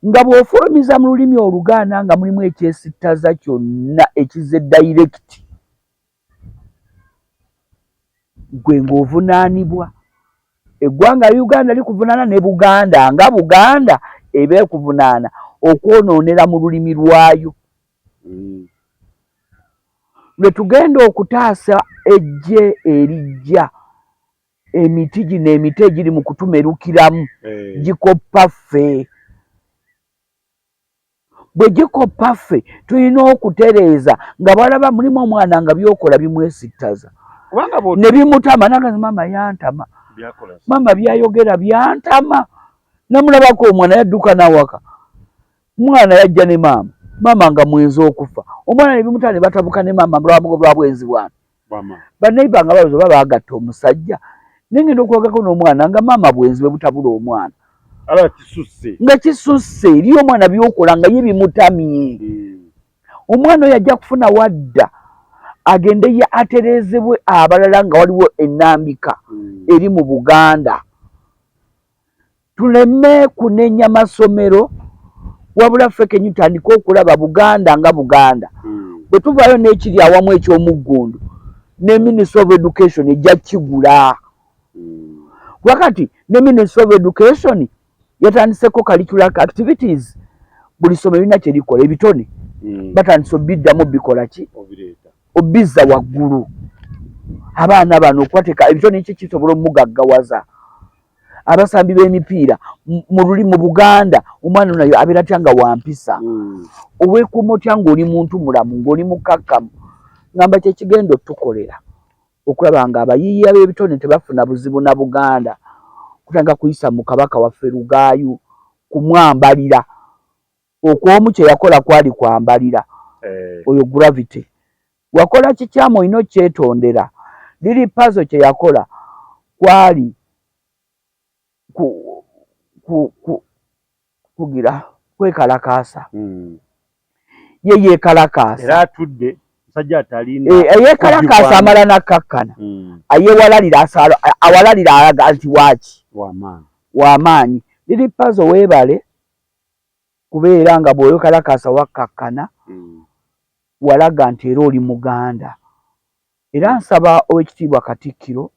nga bw'ofulumiza mu lulimi Oluganda nga mulimu ekyesittaza kyonna ekize direct, gwe ng'ovunaanibwa. Eggwanga Uganda likuvunaana ne Buganda nga Buganda. eba ekuvunaana okwonoonera mu lulimi lwayo. Lwe tugenda okutaasa eggye erijja, emiti gino emito egiri mu kutumerukiramu gikoppa ffe. Bwe gikoppa ffe tulina okutereeza nga bw'alaba mulimu omwana nga by'okola bimwesittaza ne bimutama n'agamba maama yantama, maama by'ayogera byantama. Namulabako omwana yadduka n'awaka, omwana yajja ne maama, maama nga mwenzi okufa, omwana ne bimutama ne batabuka ne maama lwa bwenzi bwana. Baneiba nga balowooza oba baagatta omusajja, naye ngenda okwogako n'omwana nga maama bwenzi bwe butabula omwana. Nga kisusse eri omwana by'okola nga ye bimutamye. Omwana oyo ajja kufuna wadda agende ye atereezebwe abalala nga waliwo ennambika eri mu Buganda. Tuleme kunenya masomero wabula ffe kennyini tutandike okulaba Buganda nga Buganda. Bwe tuvaayo n'ekiri awamu eky'omuggundu ne Ministry of Education ejja kukigula. Kuba kati ne Ministry of Education yatandiseko curricular activities, buli ssomero lirina kye likola, ebitone batandise obiddamu bikola ki, obizza waggulu abaana bano okubateeka ebitone ki kisobola omugaggawaza. Abasambi b'emipiira mu luli mu Buganda omwana nayo abeera atya nga wampisa, oweekuuma otya ng'oli muntu mulamu ng'oli mukkakkamu. Ngamba kye kigenda otukolera okulaba nga abayiiya b'ebitone tebafuna buzibu na Buganda kutandika kuyisa mu Kabaka waffe Lugaayu kumwambalira okw'omu kye yakola kwali kwambalira oyo Gravity. Wakola kikyamu olina okyetondera. Lili Pazo kye yakola kwali kugira kwekalakaasa. Ye yeekalakaasa. Era atudde musajja atalina. Eyeekalakaasa amala n'akkakkana. Ayeewalalira awalalira alaga nti waaki? W'amaanyi. Lili Pazo weebale kubeera nga bw'oyekalakaasa wakkakkana, walaga nti era oli Muganda. Era nsaba Oweekitiibwa Katikkiro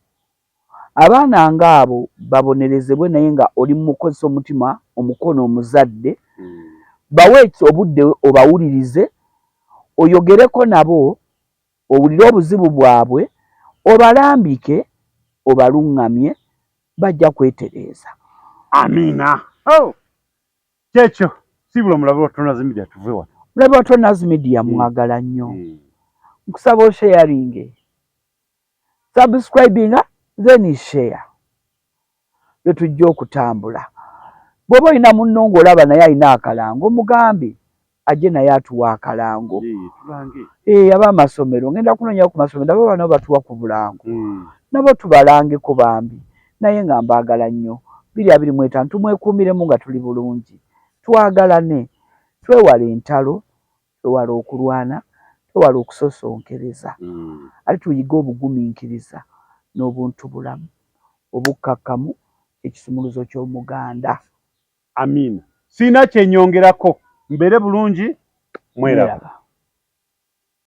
abaana ng'abo babonerezebwe naye nga oli mukozesa omutima omukono omuzadde, bawe obudde obawulirize, oyogereko nabo, owulire obuzibu bwabwe, obalambike, obaluŋŋamye, bajja kwetereeza. Amiina. Oh! Kyekyo siibula omulabe wa Tonaz Media tuve wano. Omulabe wa Tonaz Media mwagala nnyo. Nkusaba osharinge, subscribinga then share. Lwe tujja okutambula. Bw'oba olina munno ng'olaba naye alina akalango mugambe ajje naye atuwa akalango. Ab'amasomero ngenda kunoonyayo ku masomero nabo bano batuwa ku bulango. Nabo tubalangeko bambi naye nga mbaagala nnyo. 2025 tumwekuumiremu nga tuli bulungi. Twagalane, twewale entalo, twewale okulwana, twewale okusosonkereza. Ate tuyige obugumiikiriza n'obuntubulamu, obukkakkamu ekisumuluzo ky'Omuganda. Amiina. Sirina kye nnyongerako, mbeere bulungi, mweraba.